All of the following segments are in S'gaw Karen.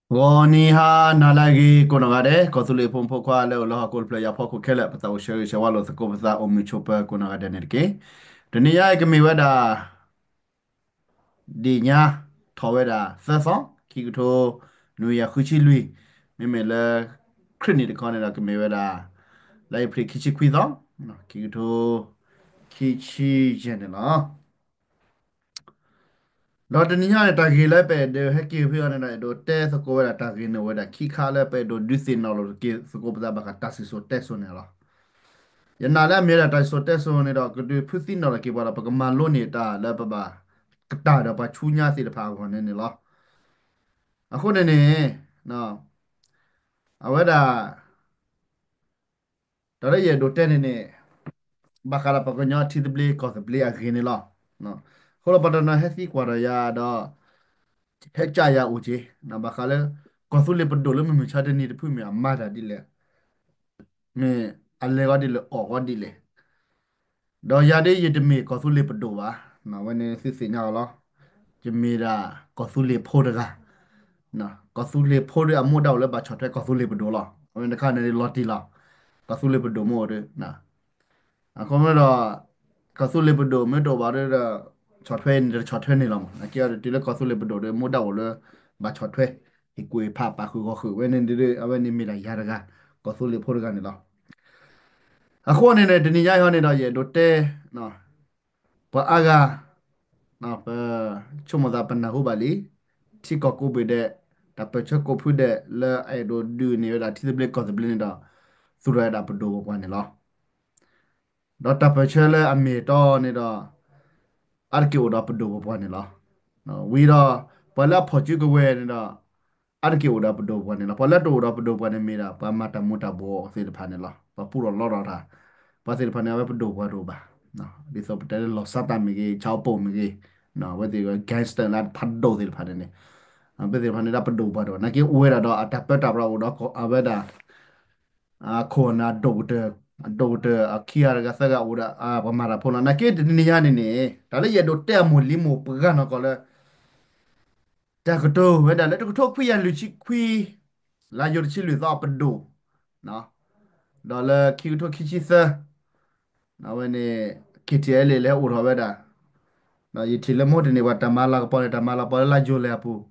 ဂီၤနံၤဟါနၤလၢအဂ့ၤ ကိးနီၢ်ဂၤဒဲး ကီၢ်သူလ့ၤဖိမုၣ်ဖိခွါလၢအိၣ်လၢဟီၣ်ခိၣ်တဖျၢၣ်ညါဖီခိၣ်ခဲလၢာ် ပသးအိၣ်ဆၢဂ့ၤဆၢဝါလိာ်သကိးပသး အိၣ်မုာ်ဆိးပၢၤကိးနီၢ်ဂၤဒဲးန့ၣ်တက့ၢ်. တနံၤညါအံၤကမ့ၢ်ဝဲဒၣ် ဒ့ၣ်ညါ ထီၣ်ဝဲဒၣ်သၢသီ ခံကထိနွံကယၤဃုဆံလွံၢ်, မ့မ့ၢ်လၢခရံာ်နံၣ်တခီန့ၣ်ဒီး ကမ့ၢ်ဝဲဒၣ် လါအ့ဖြ့ၣ်ခံဆံခွံသီ ခံကထိခံဆံယဲၢ်န့ၣ်လီၤ. ဒီးတနံၤညါန့ၣ် တၢ်ဂ့ၢ်လၢပအဲၣ်ဒိးဟဲက့ၤဖဲအံၤန့ၣ်ဒီး အဲၣ်ဒိးတဲသကိးဝဲဒၣ်တၢ်ဂ့ၢ်န့ၣ်ဝဲဒၣ်ခံခါလၢပအဲၣ်ဒိးဒုးသ့ၣ်နီၣ်လိာ်က့ၤသကိးပသးဘၣ်ဃးတၢ်စံၣ်စိၤတဲစိၤန့ၣ်လီၤ. ယနာ်လၢအမ့ၢ်ဝဲဒၣ်တၢ်စံၣ်စိၤတဲစိၤန့ၣ်ဒီး ကဒုးဖုးသံနီၣ်လိာ်က့ၤပှၤဒီး ပကမၤလိန့ၢ်တၢ်လၢပဘၣ်ကတၢၢ်ဒီးပှၤဆူညါသ့ၣ်တဖၣ်အဂီၢ်န့ၣ်န့ၣ်လီၤ. အဃိန့ၣ်န့ၣ် အဝဲဒၣ် တၢ်လၢယအဲၣ်ဒိးတဲန့ၣ်န့ၣ် ဘၣ်ဃးဒီးပှၤကညီထံသဘျ့ကီၢ်သဘျ့အဂ့ၢ်န့ၣ်လီၤ. အဃိလၢပှၤတနီၤဟဲသံကွၢ်ဒီးယၤဒီး ဟဲကၠၢ်ယၤအိၣ်က့ၤ ဘၣ်ဃးလၢ ကီၢ်သူလ့ၤပဒိၣ်လၢမုၢ်မဆါတနံၤတဖုမ့ၢ်အမၤတၢ်ဒ်လဲၣ်, မ့ၢ်အလဲၤဂီၤဒ်လဲၣ် အီၣ်ဂီၤဒ်လဲၣ်. ဒီးယၤဒ်ယတမ့ၢ်ကီၢ်သူလ့ၤပဒိၣ်ဘၣ်. အဝဲန့ၣ်သုသ့ၣ်ညါအီၤလီၤ. ယမ့ၢ်ဒၣ်ကီၢ်သူလ့ၤဖိတဂၤ, ကီၢ်သူလ့ၤဖိဒီးအမူဒါအိၣ်လၢဘၣ်ဆီၣ်ထွဲကီၢ်သူလ့ၤပဒိၣ်လီၤ. အဝဲန့ၣ်တခါန့ၣ်လီၤတံၢ်လီၤ. ကီၢ်သူလ့ၤပဒိၣ်မ့ၢ်အိၣ်ဒီး အဃိမ့ၢ်ဒီး ကီၢ်သူလ့ၤပဒိၣ်မ့ၢ်တအိၣ်ဘၣ်ဒီး ဆီၣ်ထွဲန့ၣ်တဆီၣ်ထွဲန့ၣ်လီၤမး. နာ်က့အီၤဒီးတုၤလၢကီၢ်သူလ့ၤပဒိၣ်ဒီး မူဒါအိၣ်လၢ ဘၣ်ဆီၣ်ထွဲ ဟ့ၣ်ကူၣ်ဟ့ၣ်ဖးပာ်ဃုာ်ဂီၤဃုာ်ဝဲန့ၣ်ဒီး အဝဲန့ၣ်မ့ၢ်ဒၣ်ယၤတဂၤ ကီၢ်သူလ့ၤဖိတဂၤန့ၣ်လီၤ. အဃိန့ၣ်န့ၣ် တနံၤညါအံၤန့ၣ်ဒီး ယအဲၣ်ဒိးတဲ ပှၤအါဂၤ ပဆိကမိၣ်သးပနၢ်ဟူဘၣ်လံ, ထံကီၢ်ကိးဘ့ၣ်ဒဲး တၢ်ပၢၢ်ဆၢကိးဖုဒဲးလၢအအဲၣ်ဒိးဒုးန့ၢ်ဝဲဒၣ်ထံသဘျ့ကီၢ်သဘျ့န့ၣ်ဒီး သူၣ်ထီၣ်ဝဲဒၣ်ပဒိၣ်ပပှၢ်န့ၣ်လီၤ. ဒီးတၢ်ပၢၢ်ဆၢလၢအမ့ၢ်အတီန့ၣ်ဒီး အါတက့ၢ်အိၣ်ဒီးပဒိၣ်ပပှၢ်န့ၣ်လီၤ. ဝံၤဒီး ပှၤလၢအဖီၣ်စုကဝဲၤန့ၣ်ဒီး အါတက့ၢ်အိၣ်ဒီးပဒိၣ်ပပှၢ်န့ၣ်လီၤ. ပှၤလၢတအိၣ်ဒီးပဒိၣ်ပပှၢ်န့ၣ်မ့ၢ်ဒၣ် ပှၤမၤတၢ်မူၤတၢ်ဘှီးသ့ၣ်တဖၣ်န့ၣ်လီၤ. ပှၤပူထီၣ်လီထီၣ်တၢ် ပှၤသ့ၣ်တဖၣ်န့ၣ် အဝဲပဒိၣ်ပပှၢ်တအိၣ်ဘၣ်. ဒ်သိးပတဲလၢလီၢ်စါတၢ်မ့ၢ်ဂ့ၤ, ဆါအိၣ်ပိာ်မ့ၢ်ဂ့ၤ, အဝဲသ့ၣ် gangster လၢဖးဒိၣ်သ့ၣ်တဖၣ်န့ၣ်န့ၣ် အဝဲသ့ၣ်တဖၣ်န့ၣ်ဒၣ်ပဒိၣ်ပပှၢ်တအိၣ်ဘၣ်. နာ်က့အိၣ်ဝဲဒၣ်ဒီးအတၢ်ပၢတၢ်ပြးအိၣ်ဒီးအဝဲဒၣ် အခိၣ်အနၢ်ဒိၣ်ကတၢၢ်, အဒိၣ်ကတၢၢ်အခံဂၤတဂၤသၢဂၤအိၣ်ဒီး ပှၤမၤတၢ်ဖိလီၤ. နာ်က့တနံၤညါန့ၣ်န့ၣ် တၢ်လၢယအဲၣ်ဒိးတဲအမိၢ်လံၤမိၢ်ပှၢ်နီၢ်ကီၢ်လၢ တၢ်ကတိၤဝဲဒၣ်လၢ တကထိခွံကယၤလွံၢ်ဆံခွံ လါယူၤတဆံလွံၢ်သီအပဒိၣ်, ဒီးလၢခံကထိခံဆံသၢ အဝဲန့ၣ် KTLA လဲၤအိၣ်ထီၣ်ဝဲဒၣ်, ဒီးယထံၣ်လၢမဟိတန့ၢ်ပှၤတၢ်မၤလၤကပီၤန့ၣ် တၢ်မၤလၤကပီၤလၢလါယူၤလဲၣ်အပူၤ,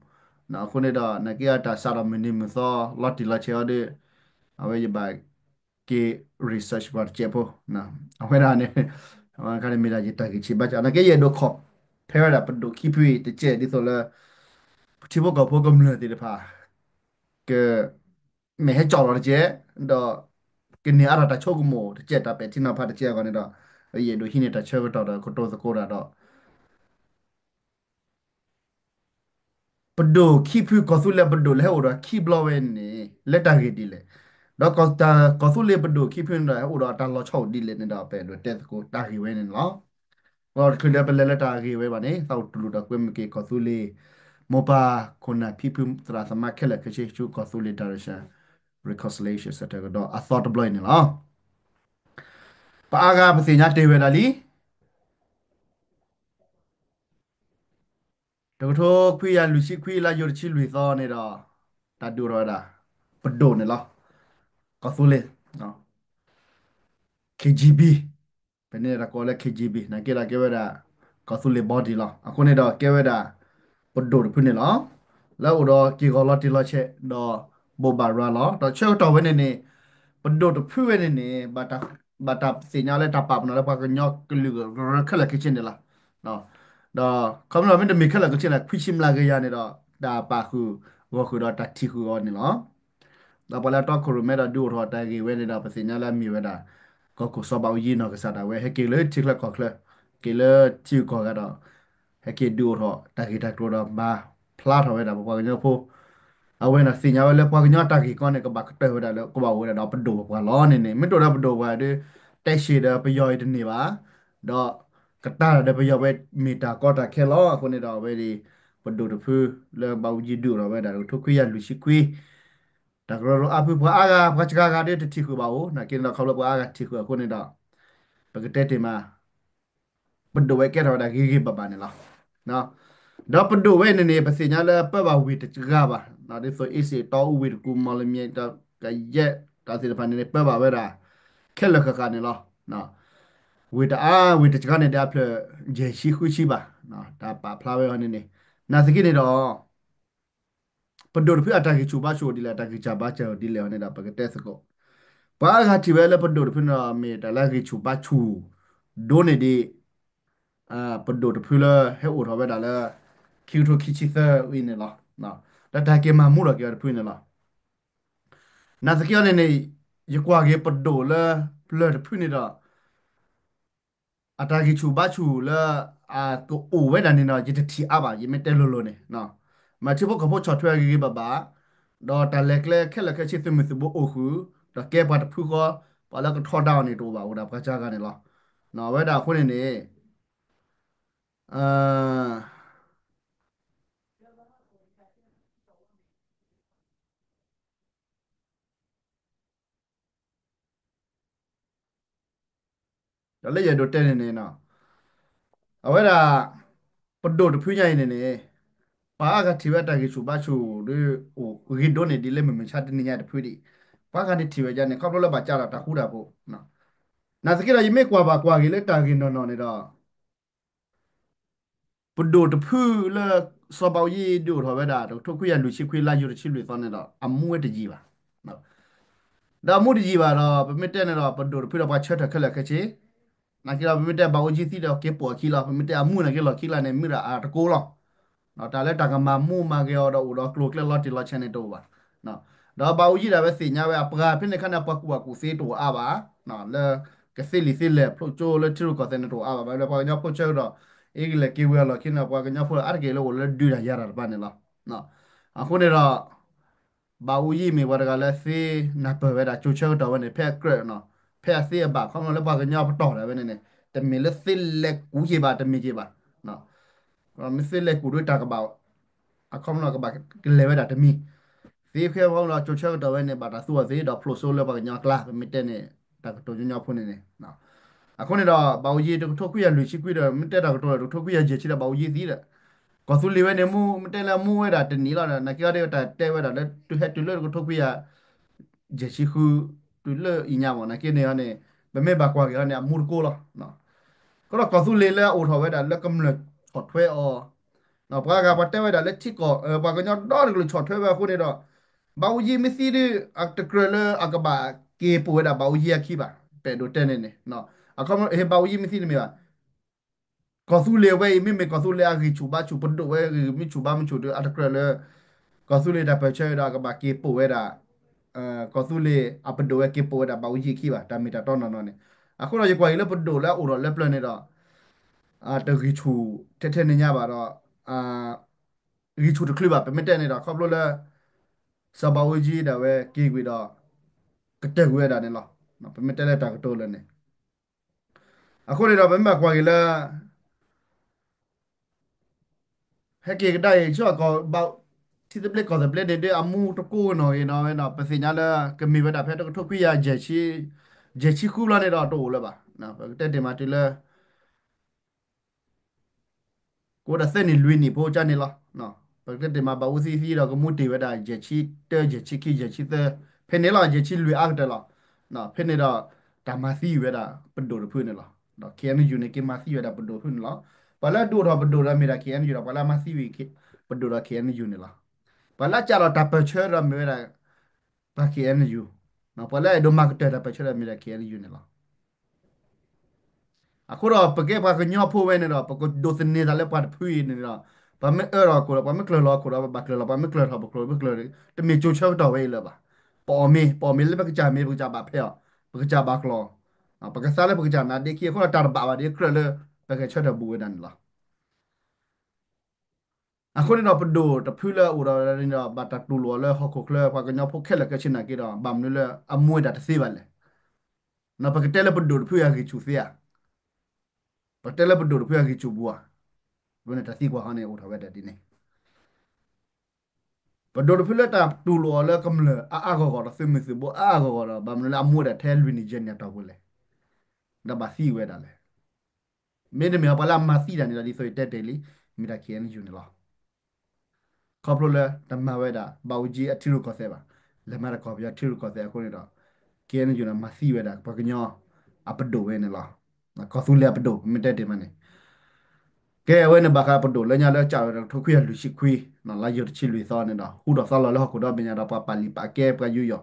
အဃိန့ၣ်ဒီး နာ်က့အတၢ်စးထီၣ်မုၢ်နံၤမုၢ်သီ လီၤတံၢ်လီၤဆဲးအီၤဒီး အဝဲယဘၣ်က့ၤ research ပှၤတကဲးဖိ, အဝဲဒၣ်န့ၣ် အဝဲခါန့ၣ်မ့ၢ်ဒၣ်ယတၢ်ဂ့ၢ်ဆံးဘၣ်ဆၣ် နာ်က့ယအဲၣ်ဒိး compare ဝဲဒၣ်ပဒိၣ်ခံဖုအံၤတကဲး ဒ်သိးလၢ ပထံဖိကီၢ်ဖိကမျၢၢ်သ့ၣ်တဖၣ် က မ့ၢ်ဟဲကၠီၣ်လီၤတကဲး, ဒီးကန့ၢ်အါထီၣ်တၢ်ဆိကမိၣ်တကဲး တၢ်ပဲာ်ထံနီၤဖးတကဲးအဂီၢ်န့ၣ်ဒီး ယအဲၣ်ဒိးဟံးန့ၢ်တၢ်ဆၢကတီၢ်ဒီးကတိၤသကိးတၢ်ဒီး ပဒိၣ်ခံဖု ကီၢ်သူလ့ၤပဒိၣ်လၢဟဲအိၣ်ဒီးခံဘျီဝဲန့ၣ် လၢတၢ်ဂ့ၢ်ဒ်လဲၣ်, ဒီးကီၢ်သူလ့ၤပဒိၣ်ခံဖုန့ၣ်ဒီး ဟဲအိၣ်ဒီးအတၢ်လီၤဆီအိၣ်ဒ်လဲၣ်န့ၣ်ဒီး ပအဲၣ်ဒိးတဲသကိးတၢ်ဂ့ၢ်ဝဲန့ၣ်လီၤ. ဒီးတချုးလၢပလဲၤလၢတၢ်ဂ့ၢ်ဝဲဘၣ်န့ၣ် သးအိၣ်တူၢ်လိာ်ဒီးကွဲမုာ်က့ၤ ကီၢ်သူလ့ၤ မိၢ်ပၢ်ခိၣ်နၢ်ဖံဖု သရၣ်သမါခဲလၢာ်ခဲဆ့ ဆူကီၢ်သူလ့ၤ Direction Reconciliation Centre ကဒီးအသီတဘျီအံၤန့ၣ်လီၤ. ပှၤအါဂၤပသ့ၣ်ညါတ့ၢ်ဝဲဒၣ်လံ တကထိခွံကယၤလွံၢ်ဆံခွံ လါယူၤတဆံလွံၢ်သီန့ၣ်ဒီး တၢ်ဒုးအိၣ်ထီၣ်ဝဲဒၣ် ပဒိၣ်န့ၣ်လီၤ. ကီၢ်သူလ့ၤ KGB, ဖဲန့ၣ်တၢ်ကိးလၢ KGB နာ်က့ဒီးကဲဝဲဒၣ် ကီၢ်သူလ့ၤ body လီၤ. အဃိန့ၣ်ဒီးကဲဝဲဒၣ် ပဒိၣ်တဖုန့ၣ်လီၤ. လၢအိၣ်ဒီးက့ၢ်ဂီၤလီၤတံၢ်လီၤဆဲး ဒီးဘိးဘၣ်ရၤလီၤ. ဒီးဆၢကတီၢ်ဝဲန့ၣ်န့ၣ် ပဒိၣ်တဖုဝဲန့ၣ်န့ၣ် ဘၣ်တၢ်သ့ၣ်ညါလၢတၢ်ပာ်ပနီၣ်လၢပှၤကညီကလုာ်ကရၢခဲလၢာ်ခဲဆ့န့ၣ်လီၤ. ဒီးခီဖျိမ့တမ့ၢ်ခဲလၢာ်ခဲဆ့န့ၣ် ခွံဆံမျးကယၤန့ၣ်ဒီး တၢ်ပာ်ဃုာ်ဂီၤဃုာ်ဒီးတၢ်ထံၣ်ဃုာ်အီၤန့ၣ်လီၤ. ဒီးပှၤလၢအတီခိၣ်ရိၣ်မဲဒီးဒုးအိၣ်ထီၣ်တၢ်ဂ့ၢ်ဝဲန့ၣ်ဒီး ပသ့ၣ်ညါလၢအမ့ၢ်ဝဲဒၣ် ကီၢ်ခိၣ်စီၤဘးအူကၠံနီၢ်ကစၢ်ဒၣ်ဝဲ ဟဲက့ၤလၢထံချၢကီၢ်ချၢ, က့ၤလၢထံဂုၤကီၢ်ဂၤဒီး ဟဲက့ၤဒုးအိၣ်ထီၣ်တၢ်ဂ့ၢ်တၢ်ကျိၤဒီးမၤဖျါထီၣ်ဝဲဒၣ်ပပှၤကညီဖိ အဝဲန့ၣ်သ့ၣ်ညါဝဲလၢပှၤကညီတၢ်ဂ့ၢ်ကီန့ၣ် ကဘၣ်ကတၢၢ်ဝဲဒၣ်လၢကဘၣ်အိၣ်ဝဲဒၣ်ဒီးပဒိၣ်ပပှၢ်လီၤန့ၣ်န့ၣ် မ့ၢ်တအိၣ်ဒီးပဒိၣ်ပပှၢ်ဒီး တဲရှ့ဒီးပယီၤအံၤတန့ၢ်ဘၣ်, ဒီးကတၢၢ်ဒီးပယီၤဝဲမ့ၢ်တၢ်ကီတၢ်ခဲလီၤ. အဃိန့ၣ်ဒီးအဝဲန့ၣ် ပဒိၣ်တဖုလၢဘးအူကၠံဒုးအိၣ်ထီၣ်ဝဲဒၣ် တကထိခွံကယၤလွံၢ်ဆံခွံ တၢ်ကရၢကရိအါဖု ပှၤအါဂၤ ပှၤစှၤဂၤဒီးတထံၣ်ဃုာ်ဘၣ်အိၣ် နာ်က့န့ၣ်ဒီး ခီဖျိပှၤအါဂၤထံၣ်ဃုာ်အဃိန့ၣ်ဒီး ပကတဲတ့ၢ်မး ပဒိၣ်ဝဲကဲထီၣ်ဝဲဒၣ်ဂ့ၤဂ့ၤဘၣ်ဘၣ်န့ၣ်လီၤ. ဒီးပဒိၣ်ဝဲန့ၣ်န့ၣ် ပသ့ၣ်ညါလၢပၢဘၣ်ဝ့ၢ်တဂၤဘၣ် ဒ်သိးအ့စ့ၣ်တီအူဝ့ၢ်တကူၣ် မီၣ်လမၠဲၣ် တၢ်ကယဲၢ် တၢ်သ့ၣ်တဖၣ်န့ၣ်န့ၣ် ပၢဘၣ်ဝဲဒၣ် ခဲလၢာ်ဃၣ်ဃၣ်န့ၣ်လီၤ. ဝ့ၢ်တအါ ဝ့ၢ်တကီန့ၣ် ဒ်အဖျၢၣ်ယဲၢ်ဆံဃုဆံဘၣ်, တၢ်ပာ်ဖျါဝဲအီၤန့ၣ်န့ၣ် နာ်သက့န့ၣ်ဒီး ပဒိၣ်တဖုအတၢ်ဂံၢ်ဆူၣ်ဘါဆူၣ်အိၣ်ဒ်လဲၣ် အတၢ်ဂံၢ်စၢ်ဘါစၢ်အိၣ်ဒ်လဲၣ်အီၤန့ၣ်ဒီး ပကတဲသကိး, ပှၤအါဂၤထံၣ်ဝဲလၢပဒိၣ်တဖုန့ၣ်ဒီး မ့ၢ်တၢ်လၢအဂံၢ်ဆူၣ်ဘါဆူၣ် ဒိၣ်န့ၢ်ဒံး ပဒိၣ်တဖုလၢဟဲအိၣ်ထီၣ်ဝဲဒၣ်လၢ ခံကထိခံဆံသၢအံၤန့ၣ်လီၤ. ဒီးတၢ်က့ၤမၤမူထီၣ်က့ၤအီၤတဖုန့ၣ်လီၤ. နာ်သက့အီၤန့ၣ်န့ၣ် ယကွၢ်က့ၤပဒိၣ်လၢပျၢၤတဖုန့ၣ်ဒီး အတၢ်ဂံၢ်ဆူၣ်ဘါဆူၣ်လၢ အကအိၣ်ဝဲဒၣ်န့ၣ်ဒီး ယတထံၣ်အါဘၣ် ယမ့ၢ်တဲလိၤလိၤန့ၣ်, မ့ၢ်ထံဖိကီၢ်ဖိဆီၣ်ထွဲအဂ့ၤဂ့ၤဘၣ်ဘၣ်, ဒီးတၢ်လဲၤကျဲခဲလၢာ်ခဲဆ့သုးမုၢ်သုးဘိအိၣ်ဃုာ်, ဒီးကဲပှၤတဖုဃီ, ပှၤလၢကထီဒါအီၤန့ၣ်တအိၣ်ဘၣ် အိၣ်ဒၣ်ပှၤစှၤဂၤန့ၣ်လီၤ. အဝဲဒၣ်အဃိန့ၣ်န့ၣ် ဒီးလၢယအဲၣ်ဒိးတဲန့ၣ်န့ၣ်, အဝဲဒၣ် ပဒိၣ်တဖုညါအံၤန့ၣ်န့ၣ်, ပှၤအါဂၤထံၣ်ဝဲတၢ်ဂံၢ်ဆူၣ်ဘါဆူၣ်ဒီး အိၣ်ဂ့ၤဒိၣ်န့ၢ်ဒ်လၢမုၢ်မဆါတနံၤညါတဖုဒံး, ပှၤဂၤန့ၣ်ထံၣ်ဝဲဒ်န့ၣ် ခီဖျိလၢဘၣ်ကးဒီးတၢ်ဃူတၢ်ဖိး, နာ်သက့ဒီး ယမ့ၢ်ကွၢ်ဘၣ်ကွၢ်ဂ့ၤလၢတၢ်ဂ့ၢ်နီၢ်နီၢ်န့ၣ်ဒီး ပဒိၣ်တဖုလၢ စီၤဘးအူကၠံဒုးအိၣ်ထီၣ်ဝဲဒၣ် တကထိခွံကယၤလွံၢ်ဆံခွံ လါယူၤတဆံလွံၢ်သီန့ၣ်ဒီး အမူဝဲတယံာ်ဘၣ်. ဒီးအမူတယံာ်ဘၣ်ဒီး ပမ့ၢ်တဲန့ၣ်ဒီး ပဒိၣ်တဖုဒီးပှၤဆၢထၢၣ်ခဲလၢာ်ခဲဆ့, နာ်သက့ဒီး ပမ့ၢ်တဲဘးအူကၠံသံဒီးက့ၤပိာ်အခံလီၤ, ပမ့ၢ်တဲအမူန့ၣ်က့ၤလီၢ်ခံလၢ်န့ၣ် မ့ၢ်ဒၣ်အတကိးလီၤ. တၢ်လၢတၢ်ကမၤမူမၤဂဲၤအီၤဒီးအိၣ်ဒီးကျိၤကျဲလီၤတံၢ်လီၤဆဲးန့ၣ်တအိၣ်ဘၣ်. ဒီးဘးအူကၠံဒၣ်ဝဲသ့ၣ်ညါဝဲအပှၤဖဲန့ၣ်ခါန့ၣ် ပှၤကူၣ်ဘၣ်ကူၣ်သ့တအိၣ်အါဘၣ်, လၢကသ့လံာ်သ့လဲၢ်ဖျိကၠိလၢထံရူၢ်ကီၢ်သဲးန့ၣ်တအိၣ်အါဘၣ်, ဘၣ်လၢပှၤကညီဖိဆၢကတီၢ် အ့ကလဲၣ်က့ၤဝဲအလီၢ်ခံန့ၣ် ပှၤကညီဖိအါတက့ၢ်လၢအိၣ်လၢဒုးတၢ်ယၤတၢ်တဖၣ်န့ၣ်လီၤ. အဃိန့ၣ်ဒီး ဘးအူကၠံမ့ၢ်ပှၤတဂၤလၢသ့နၢ်ပၢၢ်ဝဲဒၣ် ကၠိဆၢကတီၢ်ဝဲန့ၣ် ဖဲအကြၢးနီၤ, ဖဲအသ့အဘၣ် ခီဖျိလၢပှၤကညီပတီၢ်ဒၣ်ဝဲန့ၣ်န့ၣ် တမ့ၢ်လၢသ့လဲၤကူၣ်က့ၤဘၣ် တမ့ၢ်က့ၤဘၣ်. မ့ၢ်သ့လဲၤကူၣ်ဒုးတၢ်ကဘၣ် အခီပညီကဘၣ်ကလဲၤဝဲဒၣ်တမံၤ, သ့ဖဲဖီဒီးကၠိဆၢကတီၢ်ဝဲန့ၣ် ဘၣ်တၢ်သူအီၤသ့ဒီးဖျိးစိလၢပှၤကညီအကျါ ပမ့ၢ်တဲန့ၣ် တၢ်ကတိၤညီညီဖိန့ၣ်န့ၣ်. အဃိန့ၣ်ဒီး ဘးအူကၠံတကထိခွံကယၤလွံၢ်ဆံခွံဒီး မ့ၢ်တဲတၢ်ကတိၤဒီး တကထိခွံကယၤယဲၢ်ဆံဒီး ဘးအူကၠံသံဒီး ကီၢ်သူလ့ၤဝဲန့ၣ်မူ မ့ၢ်တဲလၢအမူဝဲဒၣ်တနံၣ်လီၤဒီး နာ်က့ဒီးတၢ်တဲဝဲဒၣ်လၢ တုၤဟဲတုၤလၢတကထိခွံကယၤ ယဲၢ်ဆံဃု တုၤလၢအံၤညါမ့ၢ် နာ်က့န့ၣ်န့ၣ် ပမ့ၢ်ဘၣ်ကွၢ်က့ၤဟီန့ၣ် အမူတကိးလီၤ. ကဒီးကီၢ်သူလ့ၤလၢအအိၣ်ထီၣ်ဝဲဒၣ်လၢကမျၢၢ်ဆီၣ်ထွဲအီၤ, ပှၤဂၤပှၤတဲဝဲဒၣ်လၢထံကီၢ် ပှၤကညီဒီတကလုာ်ဆီၣ်ထွဲဝဲအဃိန့ၣ်ဒီး ဘးအူကၠံမ့ၢ်သံဒီး အတကြၢးလၢအကဘၣ်က့ၤပိာ်ဝဲဒၣ်ဘးအူကၠံအခံဘၣ်. ပအဲၣ်ဒိးတဲန့ၣ်န့ၣ် အခီပညီ ဟ့ၣ်ဘးအူကၠံမ့ၢ်သံတမ့ၢ်ဘၣ် ကီၢ်သူလ့ၤဝဲအံၤ မ့မ့ၢ်ကီၢ်သူလ့ၤအဂံၢ်ဆူၣ်ဘါဆူၣ် ပဒိၣ်ဝဲဂံၢ်မ့ၢ်ဆူၣ်ဘါမ့ၢ်ဆူၣ်ဒီး အတကြၢးလၢ ကီၢ်သူလ့ၤတၢ်ပၢၢ်ဆၢဒီး အကဘၣ်က့ၤပိာ်ဝဲဒၣ် ကီၢ်သူလ့ၤအပဒိၣ်ဝဲက့ၤပိာ်ဝဲဒၣ်ဘးအူကၠံအခံဘၣ် တၢ်မ့ၢ်တၢ်တီနီၢ်နီၢ်န့ၣ်. အဃိဒီးယကွၢ်အံၤလၢပဒိၣ်လၢအအိၣ်ထီၣ်လၢပျၢၤန့ၣ်ဒီး တဂံၢ်ဆူၣ်ထဲထဲန့ၣ်ညါဘၣ်ဒီး ဂံၢ်ဆူၣ်တချုးဘၣ် ပမ့ၢ်တဲန့ၣ်ဒီး ခီဖျိလၢ စီၤဘးအူကၠံဒၣ်ဝဲက့ၤကွံာ်ဒီး ကတၢၢ်ကွံာ်ဝဲဒၣ်န့ၣ်လီၤ. ပမ့ၢ်တဲလၢတၢ်ကတိၤလၢန့ၣ် အဃိန့ၣ်ဒီး ပမ့ၢ်ဘၣ်ကွၢ်က့ၤလၢ ဟဲက့ၤကဒါအံၤ ဆ့ၣ်ကီး ထံသဘျ့ကီၢ်သဘျ့န့ၣ်ဒီး အမူတကိးနီၢ်ဂ့ၤနီၢ်ဝဲနီၤ ပသ့ၣ်ညါလၢ ကမ့ၢ်ဝဲဒၣ်ဖဲတကထိခွံကယၤ ယဲၢ်ဆံဃုဘျီန့ၣ်ဒီးတအိၣ်လၢၤဘၣ်. ပကတဲတ့ၢ်မးတုၤလၢ ကအိၣ်ဒၣ်သၢနံၣ်လွံၢ်နံၣ်ဖိကန့ၣ်လီၤ. ပကတဲတ့ၢ်မး ဘးအူကၠံသံဒီး ကမူတ့ၢ်ဝဲဒၣ် ယဲၢ်ဆံတၢ ယဲၢ်ဆံခံ ယဲၢ်ဆံသၢ ဖဲန့ၣ်လီၤ ယဲၢ်ဆံလွံၢ်အါကတၢၢ်လီၤ. ဖဲန့ၣ်ဒီး တၢ်မၤသံဝဲဒၣ်ပဒိၣ်တဖုန့ၣ်လီၤ. ဒီး ခ့ၣ်အဲၣ်ယူၣ်န့ၣ် က့ၤမၤသံဝဲဒၣ်ပဒိၣ်တဖုန့ၣ်လီၤ. ပှၤလၢအဒုးအိၣ်ထီၣ်ပဒိၣ်ဒီးမ့ၢ်ဒၣ် ခ့ၣ်အဲၣ်ယူၣ်ဒီး ပှၤလၢအမၤသံဝဲပဒိၣ်ဒီး ခ့ၣ်အဲၣ်ယူၣ်န့ၣ်လီၤ. ပှၤလၢအကးလီၤတၢ်ပၢၢ်ဆၢဒီးမ့ၢ်ဝဲဒၣ် ပှၤ ခ့ၣ်အဲၣ်ယူၣ်, ပှၤလၢအအဲၣ်ဒိးမၤကတၢၢ်တၢ်ပၢၢ်ဆၢဒီးမ့ၢ်ဒၣ် ခ့ၣ်အဲၣ်ယူၣ်န့ၣ်လီၤ. အဃိဒီး ပကဲပှၤကညီဖိဝဲန့ၣ်ဒီး ပကဒိးသန့ၤသးလၢပှၤတဖုအံၤန့ၣ်ဒီး ပှၤမ့ၢ်အၢၣ်လီၤခိၣ်ဒီး ပှၤမ့ၢ်ကျၢၤလီၤခိၣ်ဒီး ပဘၣ်ကျၢၤလီၤ, ပှၤမ့ၢ်ကျၢၤထီၣ်ပကျိၤ ပကျၢၤ တမ့ၢ်ကၠိဆၢကတီၢ်ဝဲအံၤလၢၤဘၣ်. ပအီၣ်မ့ၤ ပအီၣ်မ့ၤလၢပကစၢ်မ့ၤ ပကစၢ်ဘၣ်ဖဲအီၤ, ပကစၢ်ဘၣ်ကျီၤ, ပကသါလၢပကစၢ်နါဒ့ခံ အဃိဒီးတၢ်တဘၣ်ဘၣ်ဒီး ကြၢးလၢပဂဲၤဆၢထၢၣ်ဘူးဝဲဒၣ်န့ၣ်လီၤ. အဃိန့ၣ်ဒီး ပဒိၣ်တဖုလၢအအိၣ်ဒီးန့ၣ်ဒီး ဘၣ်တၢ်တူၢ်လိာ်အီၤလၢဟီၣ်ခိၣ်ချၢ ပှၤကညီဖိခဲလၢာ်ခဲဆ့နာ်က့ဒီး ဘၣ်မနုၤလၢအမူဝဲဒၣ်တသ့ဘၣ်လဲၣ်. ပကတဲလၢပဒိၣ်တဖုအဂံၢ်ဆူၣ်သ့ဧါ, ပတဲလၢပဒိၣ်တဖုအဂံၢ်ဆူၣ်ဘူးဧါ, ဝဲန့ၣ်တၢ်သံကွၢ်ဟီန့ၣ်အိၣ်ထီၣ်ဝဲဒၣ်ဒ်န့ၣ် ပဒိၣ်တဖုလၢတၢ်တူၢ်လိာ်အီၤလၢကမျၢၢ်အါအါဂီၢ်ဂီၢ်ဒီး သုးမုၢ်သုးဘိအါအါဂီၢ်ဂီၢ်ဒီး ဘၣ်မနုၤလၢအမူဝဲဒၣ်ထဲလွံၢ်နံၣ်ယဲၢ်နံၣ်အတီၢ်ပူၤလဲၣ်, ဒီးဘၣ်သံဝဲဒၣ်လဲၣ်. မ့တမ့ၢ်ပှၤလၢအမၤသံတၢ်န့ၣ်ဒီး ဒ်သိးယတဲတ့ၢ်လံ မ့ၢ်ဒၣ် ခ့ၣ်အဲၣ်ယူၣ်န့ၣ်လီၤ. ခီဖျိလၢတမၤဝဲဒၣ် ဘၣ်အူကၠံအထံရူၢ်ကီၢ်သဲးဘၣ်, လဲၤမၤတၢ်ကီၢ်ပယီၤထံရူၢ်ကီၢ်သဲးအဃိန့ၣ်ဒီး ကဲန့ၣ်ယူၤန့ၣ် မၤသံဝဲဒၣ်ပှၤကညီအပဒိၣ်ဝဲန့ၣ်လီၤ. ကီၢ်သူလ့ၤအပဒိၣ် မ့ၢ်တဲတ့ၢ်မးန့ၣ် ကဲဝဲန့ၣ်ဘၣ်ဃးပဒိၣ်လၢညါလၢကးဝဲတကထိခွံကယၤလွံၢ်ဆံခွံ လါယူၤတဆံလွံၢ်သီန့ၣ်ဒီး ဟူထီၣ်သါလီၤလၢဟီၣ်ခိၣ်ဒီဘ့ၣ်ညါဒီးပှၤပာ်လံာ်ပာ်ကဲပှၤယူးယီၣ်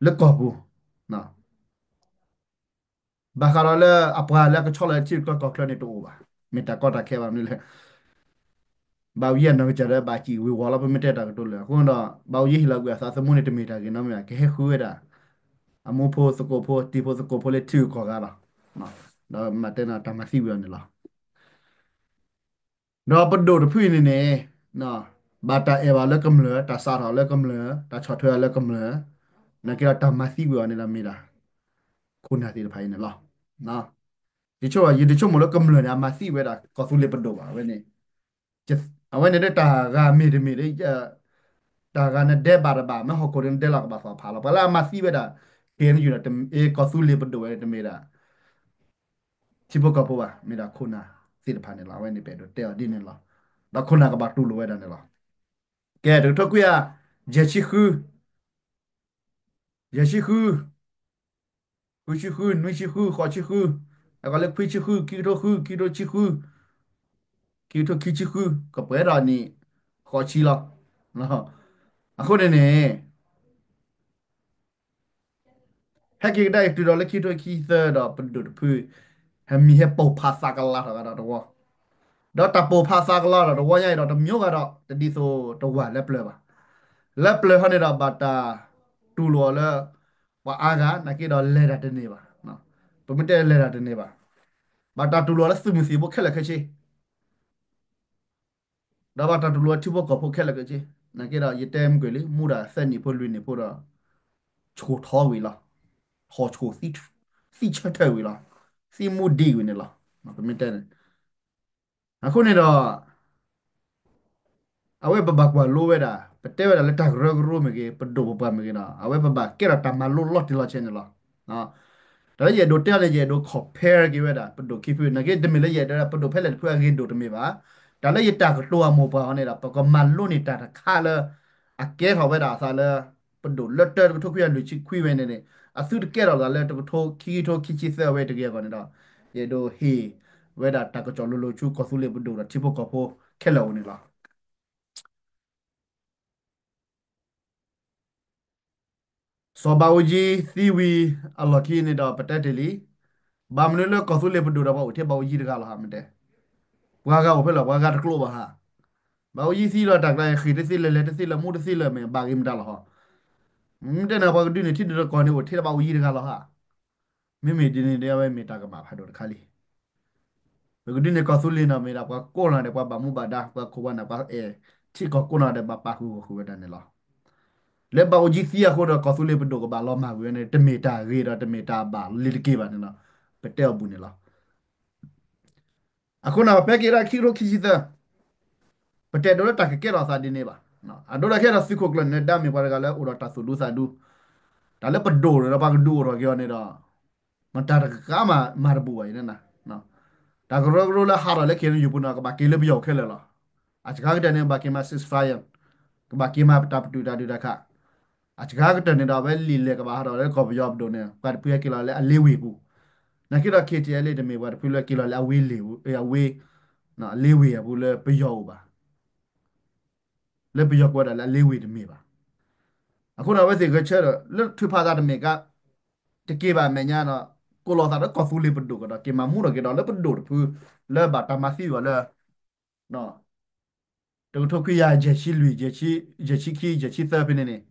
လၢကီၢ်ပူၤ ဘၣ်ဃးဒီးလၢအပှၤလၢအကဆီလီၤထံကီၢ်ကီၢ်ချၢန့ၣ်တအိၣ်ဘၣ်. မ့ၢ်တၢ်ကီတၢ်ခဲဘၣ်မနုၤလဲၣ်, ဘၣ်အူကၠံအနီၢ်ကစၢ်ဒီးဘၣ်စံၣ်ဝ့ၤဝီၤလီၤ ပမ့ၢ်တဲတၢ်ကတိၤလၢာ်အဃိဒီး ဘၣ်အူကၠံဟ့ၣ်လီၤကွံာ်အသးသမူန့ၣ် တမ့ၢ်တၢ်ဂ့ၤနီတမံၤဘၣ်, ကဟဲဃုဝဲဒၣ် အမူဖိသကိးဖိတံၤဖိသကိးဖိလၢထံဂုၤကီၢ်ဂၤလီၤ. ဒီးမ့ၢ်တဲန့ၣ်တၢ်မၤသံဝံၤအီၤန့ၣ်လီၤ. ဒီးပဒိၣ်တဖုအံၤန့ၣ်န့ၣ် ဘၣ်တၢ်အဲၣ်ဘၣ်လၢကမျၢၢ်, တၢ်စးထီၣ်လၢကမျၢၢ်, တၢ်ဆီၣ်ထွဲအီၤလၢကမျၢၢ်, နာ်က့ဒီးတၢ်မၤသံဝံၤအီၤန့ၣ်ဒီးမ့ၢ်ဒၣ် ခိၣ်နၢ်သ့ၣ်တဖၣ်အံၤန့ၣ်လီၤ. ယဆိကမိၣ် ယတဆိကမိၣ်လၢကမျၢၢ်န့ၣ် အမၤသံဝဲဒၣ်ကီၢ်သူလ့ၤပဒိၣ်ဘၣ်ဝဲန့ၣ်, အဝဲန့ၣ်ဒၣ်တၢ်ဂၤမ့ၢ်တမ့ၢ်လၢ တၢ်ဂၤနဒဲးဘၣ်တဘၣ် မ့ၢ်ဟီၣ်ခိၣ်ဒီးနဒဲးလီၤကဘၣ်သီၣ်ဖးလီၤ. ပှၤလၢအမၤသံဝဲဒၣ် ခ့ၣ်အဲၣ်ယူၣ်န့ၣ် ကီၢ်သူလ့ၤပဒိၣ်ဝဲန့ၣ် တမ့ၢ်ဒၣ် ထံဖိကီၢ်ဖိဘၣ်, မ့ၢ်ဒၣ်ခိၣ်နၢ်သ့ၣ်တဖၣ်န့ၣ်လီၤ. အဝဲန့ၣ်ပအဲၣ်ဒိးတဲအီၤဒ်န့ၣ်လီၤ. ဒီးခိၣ်နၢ်ကဘၣ်တူၢ်လိာ်ဝဲဒၣ်န့ၣ်လီၤ. ကဲ တကထိခွံကယၤ ယဲၢ်ဆံဃု, ယဲၢ်ဆံဃု, ဃုဆံဃု, နွံဆံဃု, ဃိးဆံဃု, အကီးလၢခွံဆံဃု, ခံကထိဃု, ခံကထိဆံဃု, ခံကထိခံဆံဃု, ကပှဲၤဒီးနံၣ် ဃိးဆံလီၤ. အဃိန့ၣ်န့ၣ် ဟဲက့ၤကဒါက့ၤတုၤဒီးလၢခံကထိခံဆံသၢဒီး ပဒိၣ်တဖု ဟဲမံၤဟဲပိာ်ဖးသးကလၤထီၣ်ဂၤဒီးတဝီ, ဒီးတၢ်ပိာ်ဖးသးကလၤထီၣ်တဝီညါအံၤဒီး တမံၤဂၤဒီး တဒ်သိးတဝၢ်လၢပျၢၤဘၣ်. လၢပျၢၤဟီန့ၣ်ဒီး ဘၣ်တၢ်တူၢ်လိာ်အီၤလၢ ပှၤအါဂၤ နာ်က့ဒီးလဲၤတၢ်တန့ၢ်ဘၣ်. ပမ့ၢ်တဲလဲၤတၢ်တန့ၢ်ဘၣ်, ဘၣ်တၢ်တူၢ်လိာ်အီၤလၢသုးမုၢ်သံၣ်ဘိခဲလၢာ်ခဲဆ့ ဒီးဘၣ်တၢ်တူၢ်လိာ်ထံဖိကီၢ်ဖိခဲလၢာ်ခဲဆ့, နာ်က့ဒီး ယတဲမုၢ်ကွံာ်လံ မူဒၣ်သၢနံၣ်ဖိလွံၢ်နံၣ်ဖိဒီး ဆိၣ်ထီဝံၤလီၤ, ထီၣ်ဆိၣ် သံဆၢထၢၣ်ဝံၤလီၤ, သံမူဒံးဝံၤန့ၣ်လီၤ. ပမ့ၢ်တဲန့ၣ် အဃိန့ၣ်ဒီး အဝဲပဘၣ်ကွၢ်လိဝဲဒၣ် ပတဲဝဲဒၣ်လၢတၢ်ကရၢကရိမ့ၢ်ဂ့ၤ ပဒိၣ်ပပှၢ်မ့ၢ်ဂ့ၤဒီး အဝဲပဘၣ်ကဲထီၣ်တၢ်မၤလိလီၤတံၢ်လီၤဆဲးန့ၣ်လီၤ. တၢ်လၢယအဲၣ်ဒိးတဲအီၤန့ၣ် ယအဲၣ်ဒိး compare က့ၤဝဲဒၣ် ပဒိၣ်ခံဖု နာ်က့တမ့ၢ်လၢယအဲၣ်ဒိး ပဒိၣ်ဖဲလဲၣ်တဖုအဂ့ၤဒိၣ်တမ့ၢ်ဘၣ်. တၢ်လၢယတၢ်ကတိၤအမိၢ်ပှၢ်အီၤန့ၣ်ဒီး ပကမၤလိန့ၢ်တၢ်တခါလၢ အကဲထီၣ်ဝဲဒၣ်အသးလၢ ပဒိၣ်လၢတၢတကထိခွံကယၤလွံၢ်ဆံခွံဝဲန့ၣ်န့ၣ် အသုတကဲထီၣ်သးလၢတကထိခံကထိခံဆံသၢဝဲတဂ့ၤအဂီၢ်န့ၣ်ဒီး ယအဲၣ်ဒိးဟ့ၣ်ဝဲဒၣ်တၢ်ကစီၣ်လိၤလိၤဆူကီၢ်သူလ့ၤပဒိၣ်ဒီးထံဖိကီၢ်ဖိခဲလၢာ်အအိၣ်န့ၣ်လီၤ. စီၤဘးအူကၠံသံဝံၤအလီၢ်ခံန့ၣ်ဒီး ပတဲတ့ၢ်လံ, ဘၣ်မနုၤလၢကီၢ်သူလ့ၤပဒိၣ်ဒီးပှၤအိၣ်ထဲဘးအူကၠံတဂၤလီၤဟး မ့ၢ်တဲ, ပှၤဂၤအိၣ်ဖဲလဲၣ် ပှၤဂၤတကျိးဘၣ်ဟး, ဘးအူကၠံသံလီၤတၢ်ကျါ ဃ့ၢ်တသ့လၢၤ လဲၤတသ့လၢၤ မူတသ့လၢၤ မ့ၢ်ဘၣ်ဂ့ၤမတၤလီၤဟီ, မ့ၢ်တဲန့ၣ် ပှၤကဒုးန့ၢ်ထံဒုးတကီၢ်န့ၣ် အိၣ်ထဲဘးအူကၠံတဂၤလီၤဟး မ့မ့ၢ်ဒ်န့ၣ်ဒီး အဝဲမ့ၢ်တၢ်ကမၣ်ဖးဒိၣ်တခါလံ. ပကဒုးန့ၢ်ကီၢ်သူလ့ၤန့ၣ် မ့ၢ်ဒၣ်ပှၤကိးဂၤဒဲး ပှၤဘၣ်မူဘၣ်ဒါ ပှၤခိၣ်ပှၤနၢ် ပှၤအဲၣ်ထံကီၢ်ကိးဂၤဒဲး ဘၣ်ပာ်ဃုာ်ဂီၢ်ဃုာ်ဝဲဒၣ်န့ၣ်လီၤ. လၢဘးအူကၠံသံအဃိဒီး ကီၢ်သူလ့ၤပဒိၣ်ကဘၣ်လီၤမၢ်ကွံာ်ဝဲန့ၣ် တမ့ၢ်တၢ်ဂ့ၤဒီးတမ့ၢ်တၢ်ဘၣ်လ့ၤတက့ၢ်ဘၣ်န့ၣ်လီၤ. ပတဲအီၤဘူးန့ၣ်လီၤ. အဃိန့ၣ် ပဟဲက့ၤဒၣ်ခံကထိခံဆံသၢ ပတဲဒိးလၢတၢ်ကကဲထီၣ်သးဒ်န့ၣ်ဘၣ်. အဒိဒၣ်ခဲဒီးသုးခိၣ်ကျၢၢ်န့ၣ် ဒါမ့ၢ်ပှၤတဂၤလၢအိၣ်ဒီးတၢ်သူၣ်ဒူသးဒူ, တၢ်လၢပဒိၣ်န့ၣ်ဒီး ပှၤကဒုးအိၣ်ထီၣ်က့ၤအီၤန့ၣ်ဒီး မတၤတဂၤမၤတဘူးဘၣ်အံၤန့ၣ်, တၢ်ကရၢကရိလၢဟးထီၣ်လၢ ခ့ၣ်အဲၣ်ယူၣ်ပူၤန့ၣ် ကဘၣ်က့ၤလၢပယီၤခဲလၢာ်လီၤ. အစှၤကတၢၢ်န့ၣ် ဘၣ်က့ၤမၤ ceasefire, ကဘၣ်က့ၤမၤပတၢ်ပတုာ်တၢ်ဒုးတၢ်ခး, အစှၤကတၢၢ်န့ၣ်ဒီး အဝဲလံာ်လဲၢ်ကဘၣ်ဟးထီၣ်လၢကီၢ်ပယီၤပဒိၣ်န့ၣ် ပှၤတဖုဟဲက့ၤလီၤလၢအလ့ဝ့ၢ်ပူၤ, နာ်က့ဒီး ခ့ၣ်အဲၣ်ယူၣ်ပူၤ တမ့ၢ်ပှၤတဖုလၢက့ၤလီၤလၢအဝ့ၢ်လ့ၢ်, အဝ့ၢ်, အလ့ဝ့ၢ်အပူၤလၢပယီၤအိၣ်ဘၣ် လၢပယီၤကိးဝဲဒၣ်လၢအလ့ဝ့ၢ်တမ့ၢ်ဘၣ်. အဃိန့ၣ် အဝဲသ့ၣ်ဂဲၤဆၢထၢၣ်လၢထုးဖးသးတမ့ၢ်ကါ, တက့ၢ်ဘၣ်အမဲာ်ညါဒီး ကိးလီၤသးဒီးကီၢ်သူလ့ၤပဒိၣ်ကဒီး က့ၤမၤမူထီၣ်က့ၤဒီးလၢပဒိၣ်တဖု လၢဘၣ်တၢ်မၤသံအီၤလၢ တကထိခွံကယၤယဲၢ်ဆံလွံၢ်, ယဲၢ်ဆံခံ, ယဲၢ်ဆံသၢဖဲန့ၣ်န့ၣ်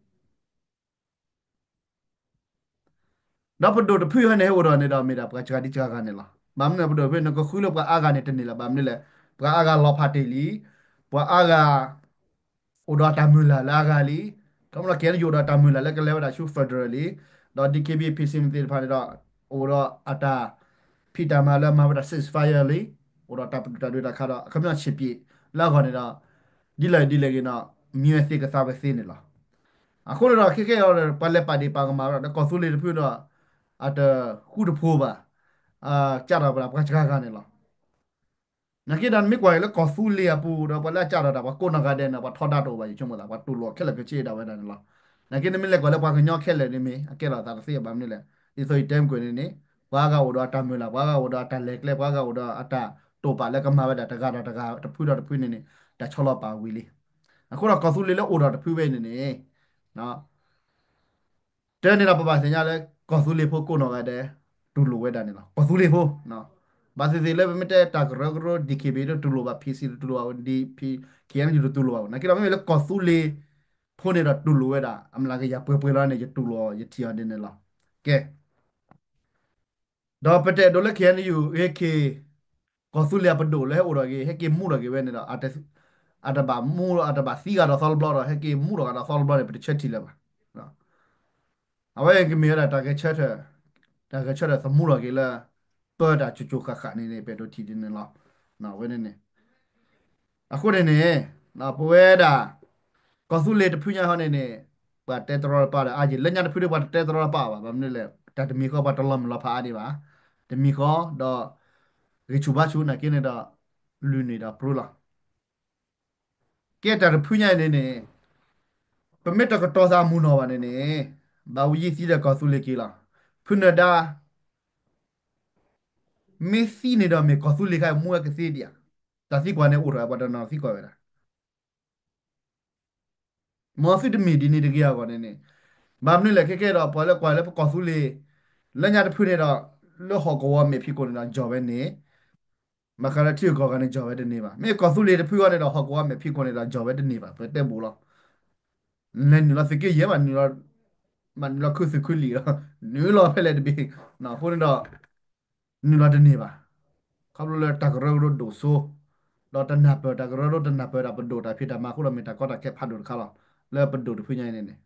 ဒီးပဒိၣ်တဖုဟဲန့ၣ် ဟဲအိၣ်ဒီးန့ၣ်ဒီး မ့ၢ်ဒၣ်ပှၤစှၤဒံစှၤဂၤန့ၣ်လီၤ. ဘၣ်မနုၤပဒိၣ်တဖုန့ၣ် ကဃုလၢပှၤအါဂၤန့ၣ်တန့ၢ်လၢၤ, ဘၣ်မနုၤလဲၣ်, ပှၤအါဂၤလီၤဖးတ့ၢ်လံ, ပှၤအါဂၤ အိၣ်ဒီးတၢ်မုၢ်လၢ်လၢအဂၤလံ, ခီဖျိ ခ့ၣ်အဲၣ်ယူၣ် အိၣ်ဒီးတၢ်မုၢ်လၢ်လၢကလဲၤဝဲဒၣ်ဆူ federal လံ, ဒီး DKBA PC သ့ၣ်တဖၣ်န့ၣ်ဒီး အိၣ်ဒီးအတၢ်ဖံးတၢ်မၤလၢမၤဝဲဒၣ် ceasefire လံ, အိၣ်ဒီးတၢ်ပတုာ်တၢ်ဒုးတၢ်ခးဒီး အခီပညီဆံးပျံးလၢအဂီၢ်န့ၣ်ဒီး ဒ်လဲၣ်ဒ်လဲၣ်ဂ့ၤန့ၣ် မံဝဲသ့ကသါဝဲသ့န့ၣ်လီၤ. အဃိန့ၣ်ဒီး ခဲကဲအံၤ ပှၤလဲၤပာ်ဒ့ၣ်ပာ်ကမၣ်ဝဲဒၣ် ဒီးကီၢ်သူလ့ၤတဖုဒီး အတဃူတဖိးဘၣ်, ကးထီၣ်ဝဲဒၣ်ပှၤစှၤဂၤန့ၣ်လီၤ. နာ်က့ဒီးနမ့ၢ်ကွၢ်က့ၤလၢကီၢ်သူလ့ၤအပူၤဒီး ပှၤလၢအကးထီၣ်တၢ် ပှၤကိးနီၢ်ဂၤဒဲးန့ၣ် ပှၤထီဒါတအိၣ်ဘၣ် ယဆိကမိၣ်သး ပှၤတူၢ်လိာ်ခဲလၢာ်ခဲဆ့ဒၣ်ဝဲဒၣ်န့ၣ်လီၤ. နာ်က့နမ့ၢ်လဲၤကွၢ်လၢပှၤကညီခဲလၢာ်န့ၣ်မ့ၢ် အကဲထီၣ်သးတသ့ဘၣ်မနုၤလဲၣ်. ဒ်သိးယတဲမုၢ်ကွံာ်န့ၣ်န့ၣ် ပှၤဂၤအိၣ်ဒီးအတၢ်မုၢ်လၢ် ပှၤဂၤအိၣ်ဒီးအတၢ်လဲၤကျဲ ပှၤဂၤအိၣ်ဒီးအတၢ်တိာ်ပာ်လၢကမၤဝဲဒၣ်တဂၤဒီးတဂၤ တဖုဒီးတဖုန့ၣ်န့ၣ် တၢ်ဆီလီၤပာ်ဝံၤလံ. အဃိဒီးကီၢ်သူလ့ၤလၢအိၣ်ဒီးတဖုဝဲန့ၣ်န့ၣ် တဲန့ၣ်ဒီးပဘၣ်သ့ၣ်ညါလၢ ကီၢ်သူလ့ၤဖိကိးနီၢ်ဂၤဒဲး တူၢ်လိာ်ဝဲဒၣ်န့ၣ်လီၤ. ကီၢ်သူလ့ၤဖိ ဘၣ်သ့ၣ်သ့ၣ်လၢပမ့ၢ်တဲတၢ်ကရၢကရိ DKBA တတူၢ်လိာ်ဘၣ် PC တတူၢ်လိာ်ဘၣ် DP KNU တတူၢ်လိာ်ဘၣ် နာ်က့ဒီးမ့မ့ၢ်လၢကီၢ်သူလ့ၤဖိန့ၣ်ဒီးတူၢ်လိာ်ဝဲဒၣ် အမျးကယၤပှဲၤပှဲၤလီၤန့ၣ် ယတူၢ်လိာ်ယထံၣ်အီၤဒ်န့ၣ်လီၤ. ကဲ ဒီးပတအဲၣ်ဒိးလၢ KNU ဟဲက့ၤ ကီၢ်သူလ့ၤအပဒိၣ်လၢဟဲအိၣ်ထီၣ်က့ၤ ဟဲက့ၤမူထီၣ်က့ၤဝဲန့ၣ်ဒီး အတဘၣ်မူ အတဘၣ်သံဂၤဒီးသီတဘျီဒီး ဟဲက့ၤမူထီၣ်ဂၤဒီးသီတဘျီန့ၣ် ပတဆၢထံၣ်လၢၤဘၣ်. အဝဲကမ့ၢ်ဝဲဒၣ်တၢ်ဂဲၤဆၢထၢၣ် တၢ်ဂဲၤဆၢထၢၣ်သမူထီၣ်က့ၤလၢ ပၢတၢ်ကၠိကၠိဃၣ်ဃၣ်န့ၣ်န့ၣ် ပအဲၣ်ဒိးထံၣ်ဒ်န့ၣ်လီၤ. အဝဲန့ၣ်န့ၣ် အဃိန့ၣ်န့ၣ် ပဝဲဒၣ် ကီၢ်သူလ့ၤတဖုညါဟီန့ၣ်န့ၣ် ပှၤတဲတရီတပါဒီး အါယံၤ လၢညါတဖုဒီးပှၤတတဲတရီတပါဘၣ်. ဘၣ်မနုၤလဲၣ် တၢ်တမံၤဃီပှၤတလီၤမုၢ်လီၤဖးအါဒံးဘၣ်. တမံၤဃီဒီး ဂံၢ်ဆူၣ်ဘါဆူၣ်နာ်က့န့ၣ်ဒီး လုၢ်န့ၢ်ဒီးပြူလီၤ. ကဲတၢ်တဖုညါအံၤန့ၣ်န့ၣ် ပမ့ၢ်တကတီၤသးမုၢ်နီၢ်ဘၣ်န့ၣ်န့ၣ် ဘၣ်ဝံယံာ်သံဒီးကီၢ်သူလ့ၤက့ၤလီၤ. ဖုနၢၤဒါ မ့ၢ်သံန့ၣ်ဒီးမ့ၢ်ကီၢ်သူလ့ၤခါအံၤ မူဝဲကသ့ဒံးဧါ. တၢ်သံကွၢ်န့ၣ်အိၣ်ထီၣ်ဝဲ ပှၤတနီၤသံကွၢ်ဝဲဒၣ် မ်သုတမ့ၢ်ဒ်န့ၣ်တဂ့ၤအဂီၢ်န့ၣ်န့ၣ်, ဘၣ်မနုၤလဲၣ် ခဲကဲဒီး ပှၤလၢကွၢ်လၢပကီၢ်သူလ့ၤ လၢညါတဖုန့ၣ်ဒီး လၢဟီၣ်ကဝီၤမဲာ်ဖံးခိၣ်န့ၣ်ဒီး ယီၢ်ဝဲန့ၣ်, ဘၣ်ဃးလၢထံဂုၤကီၢ်ဂၤန့ၣ် ယီၢ်ဝဲတန့ၢ်ဘၣ်. မ့ၢ်ကီၢ်သူလ့ၤတဖုအံၤန့ၣ်ဒီး ဟီၣ်ကဝီၤမဲာ်ဖံးခိၣ်န့ၣ်ဒီး ယီၢ်ဝဲတန့ၢ်ဘၣ် ပတဲဘူးလီၤ. လဲၤနုာ်လီၤသုးက့ယဲၢ်ဘၣ်, မ့ၢ်နုာ်လီၤခုသုးခုလံာ်ဒီး နုာ်လီၤဖဲလဲၣ်တဘ့ၣ်, အဃိန့ၣ်ဒီး နုာ်လီၤတန့ၢ်ဘၣ်. ခီဖျိလၢတၢ်ကရၢကရိဒိၣ်စိ, ဒီးတနၢ်ပၢၢ်တၢ်ကရၢကရိ တနၢ်ပၢၢ်တၢ်ပဒိၣ်တၢ်ဖံးတၢ်မၤအဃိဒီး မ့ၢ်တၢ်ကီတၢ်ခဲဖးဒိၣ်တခါလီၤ. လၢပဒိၣ်တဖုညါအံၤန့ၣ်န့ၣ်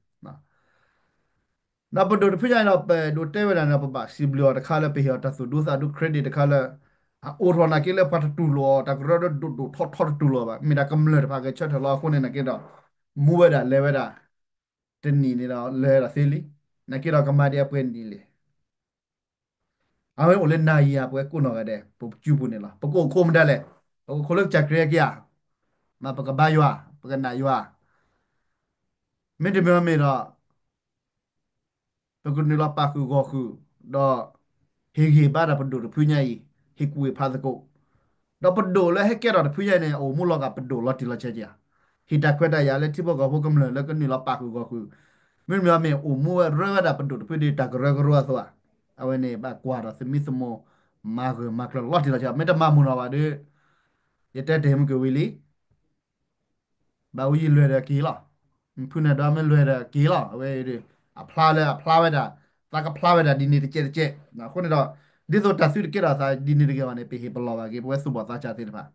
ဒီးပဒိၣ်တဖုညါအံၤဒီး ပဒိၣ်တဲဝဲဒၣ်န့ၣ် ပဘၣ်စံးဘျုးအီၤတခါလၢ ပဟ့ၣ်အီၤတၢ်သူၣ်ဒူသးဒူ credit တခါလၢ အအိၣ်ထီၣ်နာ်က့လၢပှၤတတူၢ်လိာ်အီၤ တၢ်ကရၢကရိဒိၣ်ဒိၣ်ထီထီတတူၢ်လိာ်ဘၣ်. မ့ၢ်ဒၣ်ကမျၢၢ်တဖၣ်ဂဲၤဆၢထၢၣ်လီၤအဃိန့ၣ် နာ်က့ဒီး မူဝဲဒၣ်လဲၤဝဲဒၣ် တနံၣ်န့ၣ်ဒီး လဲၤဒၣ်သ့လံ. နာ်က့ဒီးကမၤဒံးအပှဲၤနံၣ်လဲၣ်. အဝဲအိၣ်လၢနၤယၤ ပဝဲကိးနီၢ်ဂၤဒဲး ပစုပူၤန့ၣ်လီၤ. ပကအိၣ်ခိးမတၤလဲၣ်, ပကအိၣ်ခိးလၢကစၢ်ခရံာ်အက့ဧါ, မ့ၢ်ပကဘါယွၤ, ပကနာ်ယွၤ, မ့တမ့ၢ်မ့ၢ်ဒီး ပကနုာ်လီၤပာ်ဃုာ်ဂီၢ်ဃုာ်, ဒီးဟ့ၣ်ဂံၢ်ဘါဒီးပဒိၣ်တဖုညါအံၤ, ဟ့ၣ်ကူၣ်ဟ့ၣ်ဖးသကိး, ဒီးပဒိၣ်လၢဟဲကဲထီၣ်တဖုညါအံၤန့ၣ် အိၣ်မူလီၤဂာ်ပဒိၣ်လီၤတံၢ်လီၤဆဲးက့ဧါ, ဟ့ၣ်တၢ်ခွဲးတၢ်ယာ်လၢထံဖိကီၢ်ဖိကမျၢၢ်လၢကနုာ်လီၤပာ်ဃုာ်ဂီၢ်ဃုာ်, မ့တမ့ၢ်မ့ၢ်အိၣ်မူဝဲရၢဝဲဒၣ်ပဒိၣ်တဖုဒ်တၢ်ကရၢကရိအသိးဧါ, အဝဲန့ၣ်ဘၣ်ကွၢ်ဒီးသမံသမိး မၤဂၢၢ်မၤကျၢၤလီၤတံၢ်လီၤဆဲး, မ့ၢ်တမၤမုၢ်နီၢ်ဘၣ်ဒီး ယတဲတ့ၢ်မုၢ်က့ၤဝံၤလံ ဘၣ်ဝံယံာ်လွဲၢ်ဒီးက့ၤလီၤ. ဖုနၢၤဒါမ့ၢ်လွဲၢ်ဒီးက့ၤလီၤ. အဝဲ အဖျါလၢအဖျါဝဲဒၣ်, သးကဖျါဝဲဒၣ်ဒ်န့ၣ်တကဲးတကဲး. အဃိန့ၣ်ဒီး ဒ်သိးတၢ်သုတကဲထီၣ်သးဒ်န့ၣ်တဂ့ၤဘၣ်န့ၣ် ပဟ့ၣ်ပလီၢ်ဘၣ်က့ၤ ပဝဲသူၣ်ဘီၣ်သးစၢ်သ့ၣ်တဖၣ်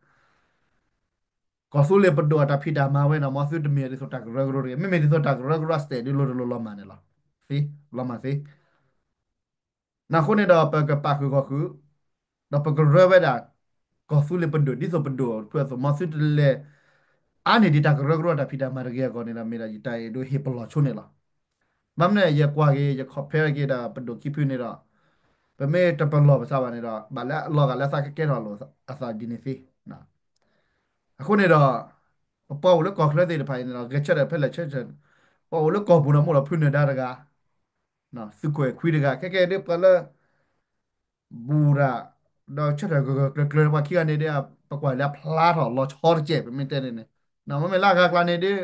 ကီၢ်သူလ့ၤပဒိၣ်အတၢ်ဖံးတၢ်မၤဝဲန့ၣ် မ်သုတမ့ၢ်ဒ်သိးတၢ်ကရၢကရိတဂ့ၤ, မ့မ့ၢ်ဒ်သိးတၢ်ကရၢကရိအစတဲာ်ဒ်လိၤတလိၤလီၤမၢ်န့ၣ်လီၤ. လီၤမၢ်သ့ အဃိန့ၣ်ဒီး ပကပာ်ဃုာ်ဂီၢ်ဃုာ်, ဒီးပကရၢဝဲဒၣ် ကီၢ်သူလ့ၤပဒိၣ် ဒ်သိးပဒိၣ်တဖုအသိး မ်သုတလဲၤ အါန့ၢ်ဒံးတၢ်ကရၢကရိတၢ်ဖံးတၢ်မၤတဂ့ၤအဂီၢ်န့ၣ်ဒီး မ့ၢ်ဒၣ်ယတၢ်အဲၣ်ဒိးဟ့ၣ်ပလီၢ်ဆိန့ၣ်လီၤ. ဘၣ်မနုၤ ယကွၢ်က့ၤ ယ compare က့ၤဒၣ်ပဒိၣ်ခံဖုန့ၣ်ဒီး ပမ့ၢ်တပလီၢ်ပသးဘၣ်န့ၣ်ဒီး ဘၣ်လၢအလီၤဂာ်လၢသးကကဲထီၣ်လိာ်အသးဒ်န့ၣ်သ့. အဃိန့ၣ်ဒီး ပပှၤအိၣ်လၢကီၢ်ချၢသ့ၣ်တဖၣ်အံၤန့ၣ်ဒီး ဂဲၤဆၢထၢၣ်ဖဲလဲၣ်ဆၢထၢၣ်, ပှၤအိၣ်လၢကီၢ်ပူၤန့ၣ် မ့ၢ်ဒီးဖုနၢၤဒါတဂၤ, သုးခိၣ်အဲၣ်ခွံတဂၤ, ခဲကဲဒ်ပှၤလၢ ဘူးတၢ် ဒီးဆၢထၢၣ်ဂၢၢ်ဂၢၢ်ကျၢၤကျၢၤ ပှၤခံဂၤန့ၣ်ဒီး ပကွၢ်လၢအဖျါထီၣ်လီၤဆီတကဲး ပမ့ၢ်တဲန့ၣ်န့ၣ်, မ့မ့ၢ်လၢအဂၤကျါန့ၣ်ဒီး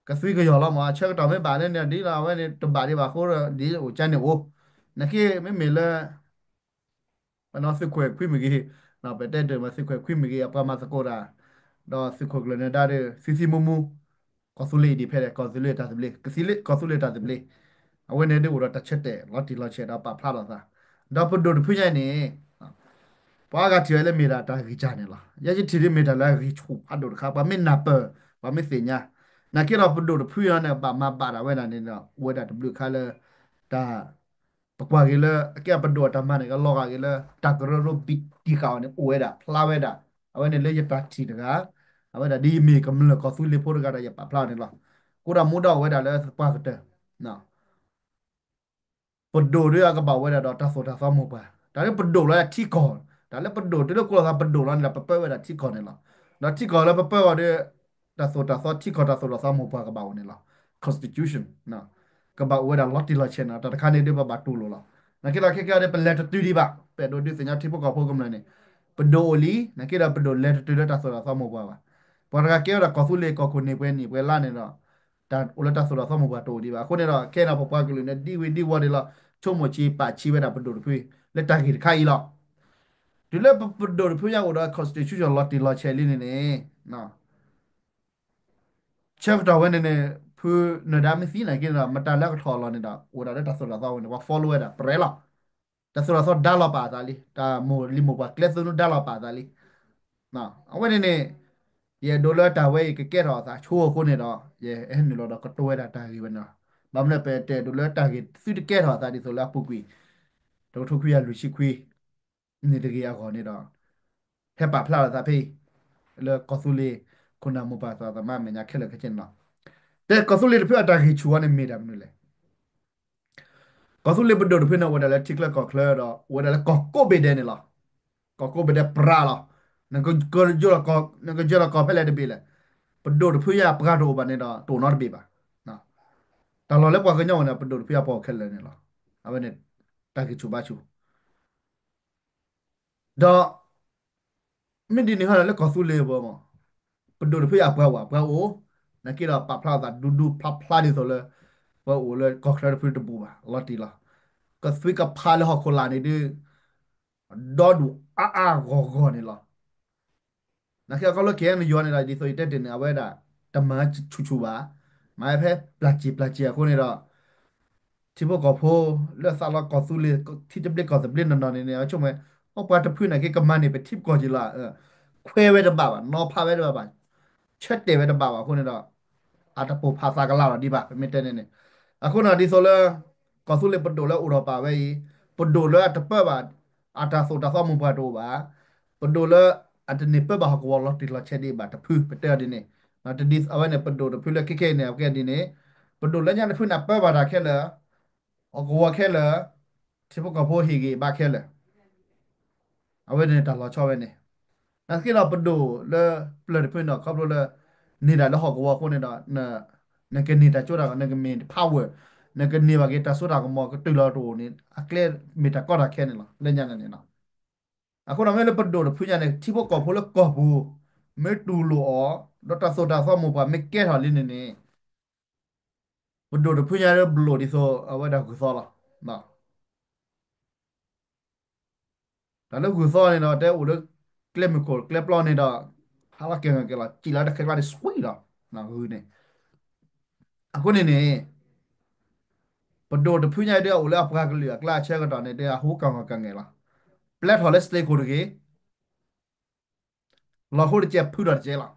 ကသွံကယီၢ်လီၤမး အဆၢကတီၢ်မ့ၢ်ဘၣ်လၢန့ၣ်ဒ်လီၤ အဝဲန့ၣ်တဘၣ်ဒံးဘၣ်အဃိဒီး ဒ်အိၣ်ကါန့ၣ်အိၣ်, နာ်က့မ့မ့ၢ်လၢ သုးခိၣ်အဲၣ်ခွံမ့ၢ်ဂ့ၤ, ပတဲတ့ၢ်မး သုးခိၣ်အဲၣ်ခွံမ့ၢ်ဂ့ၤ အပှၤမၤသကိးတၢ်, ဒီးသုးခိၣ်ကျၢၢ်နၢၤဒါဒီး သံသံမူမူ, ကီၢ်သူလ့ၤအံၤဒ်ဖဲလဲၣ် ကီၢ်သူလ့ၤတၢ်သဘျ့, ကီၢ်သူလ့ၤတၢ်သဘျ့, အဝဲန့ၣ်ဒ်အိၣ်ဒီးတၢ်ဆၢတဲာ်လီၤတံၢ်လီၤဆဲးဒီးပာ်ဖျါထီၣ်သး, ဒီးပဒိၣ်တဖုညါအံၤန့ၣ် ပှၤအါဂၤထံၣ်ဝဲလၢမ့ၢ်ဒၣ်တၢ်ဂံၢ်စၢ်န့ၣ်လီၤ. ယဲယထံၣ်ဒ်မ့ၢ်တၢ်လၢအဂံၢ်ဆူၣ်ဖးဒိၣ်တခါ ပှၤမ့ၢ်နၢ်ပၢၢ် ပှၤမ့ၢ်သ့ၣ်ညါ, နာ်က့ဒီးပဒိၣ်တဖုညါန့ၣ် ဘၣ်မၤဘၣ်ဒၣ်ဝဲဒၣ်န့ၣ်ဒီး အိၣ်ဝဲဒၣ်တဘျုးခါလၢ တၢ် ပကွၢ်က့ၤလၢ အကဲပဒိၣ်အတၢ်မၤန့ၣ် ကလီၤဂာ်က့ၤလၢ တၢ်ကရၢကရိဘံၣ်တံၢ်ဃာ်အီၤန့ၣ် အိၣ်ဝဲဒၣ် ဖျါဝဲဒၣ်, အဝဲန့ၣ်လၢယတၢ်ထံၣ်တဂၤ, အဝဲဒၣ်ဒ်ယမ့ၢ်ကမျၢၢ်ကီၢ်သူလ့ၤဖိတဂၤဒီးယပာ်ဖျါအီၤန့ၣ်လီၤ. ကအိၣ်ဒီးမူဒါအိၣ်ဝဲဒၣ်လၢသပှၢ်ကတၢၢ် ပဒိၣ်ဒီးအကဘၣ်ဝဲဒၣ်ဒီးတၢ်သိၣ်တၢ်သီမိၢ်ပှၢ်, တၢ်လၢပဒိၣ်လီၤထံကီၢ်, တၢ်လၢပဒိၣ်တုၤလၢကိးလီၤသးပဒိၣ်လီၤန့ၣ်ဒီး ပပၢဝဲဒၣ်ထံကီၢ်န့ၣ်လီၤ. ဒီးထံကီၢ်လၢပပၢအီၤဒီး တၢ်သိၣ်တၢ်သီ ထံကီၢ်တၢ်သိၣ်တၢ်သီမိၢ်ပှၢ်ကဘၣ်အိၣ်န့ၣ်လီၤ. Constitution ကဘၣ်အိၣ်ဝဲဒၣ်လီၤတံၢ်လီၤဆဲးန့ၣ်လီၤ. တၢ်တခါန့ၣ်ဒုးပဘၣ်တူၢ်လိာ်လီၤ. နာ်က့ဒီးခဲကဲဒီး ပလဲၤတတုၤဒံးဘၣ်, ပအဲၣ်ဒိးဒုးသ့ၣ်ညါထံဖိကီၢ်ဖိကမျၢၢ်န့ၣ် ပဒိၣ်အိၣ်လံ, နာ်က့ဒီးပဒိၣ်လဲၤတတုၤလၢတၢ်သိၣ်တၢ်သီမိၢ်ပှၢ်ဘၣ်. ပှၤတဂၤကဲဝဲဒၣ်ကီၢ်သူလ့ၤကီၢ်ခိၣ်န့ၢ်ပှဲၤနံၣ်ပှဲၤလါန့ၣ်ဒီး တၢ်အိၣ်လၢတၢ်သိၣ်တၢ်သီမိၢ်ပှၢ်တအိၣ်ဒံးဘၣ်. အဃိန့ၣ်ဒီး ခဲအံၤဒီးပပှၤကလုာ်န့ၣ် ဒံဝံၤဒံဝီၤဒံးလီၤ. ဆိကမိၣ်ဆံးပာ်ဆံးဝဲဒၣ်ပဒိၣ်တဖု လၢတၢ်ဂ့ၢ်တခါအံၤလီၤ. တုၤလၢပဒိၣ်တဖုညါအိၣ်ဒီး constitution လီၤတံၢ်လီၤဆဲးလံန့ၣ်န့ၣ် ဆၢကတီၢ်ဝဲန့ၣ်န့ၣ် ဖုနၢၤဒါမ့ၢ်သံနာ်က့န့ၣ်ဒီး မတၤလၢအကထီၣ်အလီၢ်န့ၣ်ဒီး အိၣ်ဝဲဒၣ်လၢတၢ်သိၣ်တၢ်သီဝဲန့ၣ် ပှၤ follow ဝဲဒၣ် ပြဲလီၤ. တၢ်သိၣ်တၢ်သီဒါလီၤပာ်အသးလံ, တၢ်မိၢ်လံၤမိၢ်ပှၢ်ကျဲသနူဒါလီၤပာ်အသးလံ. အဝဲန့ၣ်န့ၣ် ယအဲၣ်ဒိးလၢတၢ်ဝဲအံၤကကဲထီၣ်အသးဆိအဃိန့ၣ်ဒီး ယဟဲနုာ်လီၤဒီးကတိၤဝဲဒၣ်တၢ်ဂ့ၢ်ဝဲန့ၣ်လီၤ. ဘၣ်မနုၤလဲၣ် ပတအဲၣ်ဒိးလၢတၢ်ဂ့ၢ်သုတကဲထီၣ်အသးဒ်သိးလၢအပူၤကွံာ် တကထိခွံကယၤလွံၢ်ဆံခွံ န့ၣ်တဂ့ၤအဂီၢ်န့ၣ်ဒီး ဟဲပာ်ဖျါလီၤသးဖဲအံၤ လၢကီၢ်သူလ့ၤ ခိၣ်နၢ်မိၢ်ပၢ်သရၣ်သမါအမဲာ်ညါခဲလၢာ်ခဲဆ့န့ၣ်လီၤ. တဲကီၢ်သူလ့ၤတဖုအတၢ်ဂံၢ်ဆူၣ်အီၤန့ၣ်မ့ၢ်တၢ်မနုၤလဲၣ်. ကီၢ်သူလ့ၤပဒိၣ်တဖုန့ၣ် အိၣ်ဝဲဒၣ်လၢထံချၢကီၢ်ချၢဒီး အိၣ်ဝဲဒၣ်လၢကီၢ်ကိးဘ့ၣ်ဒဲးန့ၣ်လီၤ. ကီၢ်ကိးဘ့ၣ်ဒဲးပြးလီၤ. နကကၢလီၤကီၢ်ဖဲလဲၣ်တဘ့ၣ်လဲၣ်. ပဒိၣ်တဖုညါအပှၤတအိၣ်ဘၣ်န့ၣ်ဒီး တအိၣ်နီတဘ့ၣ်ဘၣ်. တၢ်လီၢ်လၢပှၤကညီအိၣ်န့ၣ် ပဒိၣ်တဖုအပှၤအိၣ်ခဲလၢာ်န့ၣ်လီၤ. အဝဲန့ၣ် တၢ်ဂံၢ်ဆူၣ်ဘါဆူၣ် ဒီး မ့ၢ်ဒ်န့ၣ်ဟီန့ၣ်လၢကီၢ်သူလ့ၤအပူၤမး ပဒိၣ်တဖုအပှၤအိၣ် အပှၤအိၣ် နာ်က့ဒီးပာ်ဖျါအသးဒူဒူဖျါဖျါဒ်သိးလၢ ပှၤအိၣ်လၢကီၢ်ချၢတဖုတဘူးဘၣ် လီၤတံၢ်လီၤ. ကသွံကဖးလၢဟီၣ်ခိၣ်လာ်န့ၣ်ဒုး ဒီဒူၣ်အါအါဂီၢ်ဂီၢ်န့ၣ်လီၤ. နာ်က့အခီဖျိ ကဲန့ၣ်ယီၤန့ၣ်ဒီး ဒ်သိးယတဲတ့ၢ်န့ၣ် အဝဲဒၣ် တမၤဆူၣ်ဆူၣ်ဘၣ်, မၤဝဲဖဲပျၢ်စ့ၢ်ပျၢ်စ့ၢ်အဃိန့ၣ်ဒီး ထံဖိကီၢ်ဖိ လၢအသးလီကီၢ်သူလ့ၤ ထံသဘျ့ကီၢ်သဘျ့နီၢ်နီၢ်န့ၣ်န့ၣ် အဆိကမိၣ် အိၣ်ပှၤတဖုန့ၣ်က့ၤကမၤန့ၢ်ပထံပကီၢ်က့ၤလီၤ. ခွဲးဝဲတဘၣ်ဘၣ်, နီၤဖးဝဲတဘၣ်ဘၣ်, ဆၢတဲာ်ဝဲတဘၣ်ဘၣ်အဃိန့ၣ်ဒီး အတပိာ်ဖးသးကလၤလီၤဒံးဘၣ် ပမ့ၢ်တဲန့ၣ်န့ၣ်. အဃိန့ၣ် ဒ်သိးလၢ ကီၢ်သူလ့ၤပဒိၣ်လၢအိၣ်ထီၣ်ပာ်ဝဲအံၤ ပဒိၣ်လၢအတပၢဘၣ် အတၢ်သိၣ်တၢ်သီမိၢ်ပှၢ်တအိၣ်ဘၣ်, ပဒိၣ်လၢအတန့ၢ်ပၢဘၣ်ဟီၣ်ကဝီၤလီၤတံၢ်လီၤဆဲးဒံးဘၣ်တဖု ပတဲအီၤဒ်န့ၣ်. အဝဲန့ၣ် ပဒိၣ်တဖုလၢခဲခဲအံၤန့ၣ် အကဲဒ်န့ၣ်, ပဒိၣ်လၢညါတဖုန့ၣ် ပၢဘၣ်တၢ်ခဲလၢာ်, ဟီၣ်ကဝီၤခဲလၢာ်, ထံဖိကီၢ်ဖိဟ့ၣ်ဂံၢ်ဘါခဲလၢာ်, အဝဲန့ၣ်တၢ်လီၤဆီဝဲန့ၣ်. နာ်သက့ဒီးပဒိၣ်လၢပျၢၤတဖုန့ၣ် ခီဖျိလၢ န့ၢ်ဒၣ်လၢဟီၣ်ကဝီၤအဃိန့ၣ်ဒီး နကန့ၢ်တၢ်စိတၢ်ကမီၤ နကမ့ၢ် power, နကန့ၢ်ဘၣ်က့ၤတၢ်စိတၢ်ကမီၤကတုၤလီၤတအိၣ်န့ၣ် အကျဲမ့ၢ်တၢ်ကီတၢ်ခဲန့ၣ်လီၤ လၢညါန့ၣ်န့ၣ်လီၤ. အဃိဒီးမ့ၢ်လၢပဒိၣ်တဖုညါန့ၣ် ထံဖိကီၢ်ဖိလၢကီၢ်ပူၤ မ့ၢ်တူၢ်လိာ်အီၤ ဒီးတၢ်သိၣ်တၢ်သီမိၢ်ပှၢ်မ့ၢ်ကဲထီၣ်လံန့ၣ်န့ၣ် ပဒိၣ်တဖုညါလၢဘျိၣ်ဒ်သိးအဝဲဒၣ်ဂုၢ်သီလီၤ. တၢ်လၢဂုၢ်သီန့ၣ်ဒီး တဲအိၣ်လၢကျဲမုၢ်ခိၣ်ကျဲပျီန့ၣ်ဒီး ဟးလီၤကဲၤကဲၤလီၤ စံၣ်လီၤတၢ်ခဲကျါန့ၣ် ဆွံလီၤ ဂုၢ်န့ၣ်. အဃိန့ၣ်န့ၣ် ပဒိၣ်တဖုညါဒ်အိၣ်လၢအပှၤကလုာ်အကျါအဆၢကတီၢ်န့ၣ်ဒီး အဟူးကၢ်ဂီၤကၢ်ငဲၢ်လီၤ. ပျဲထီၣ်လၢ state ခိၣ်တဂ့ၤ လီၤဟိတကဲးဖုဒီးတကဲးလီၤ.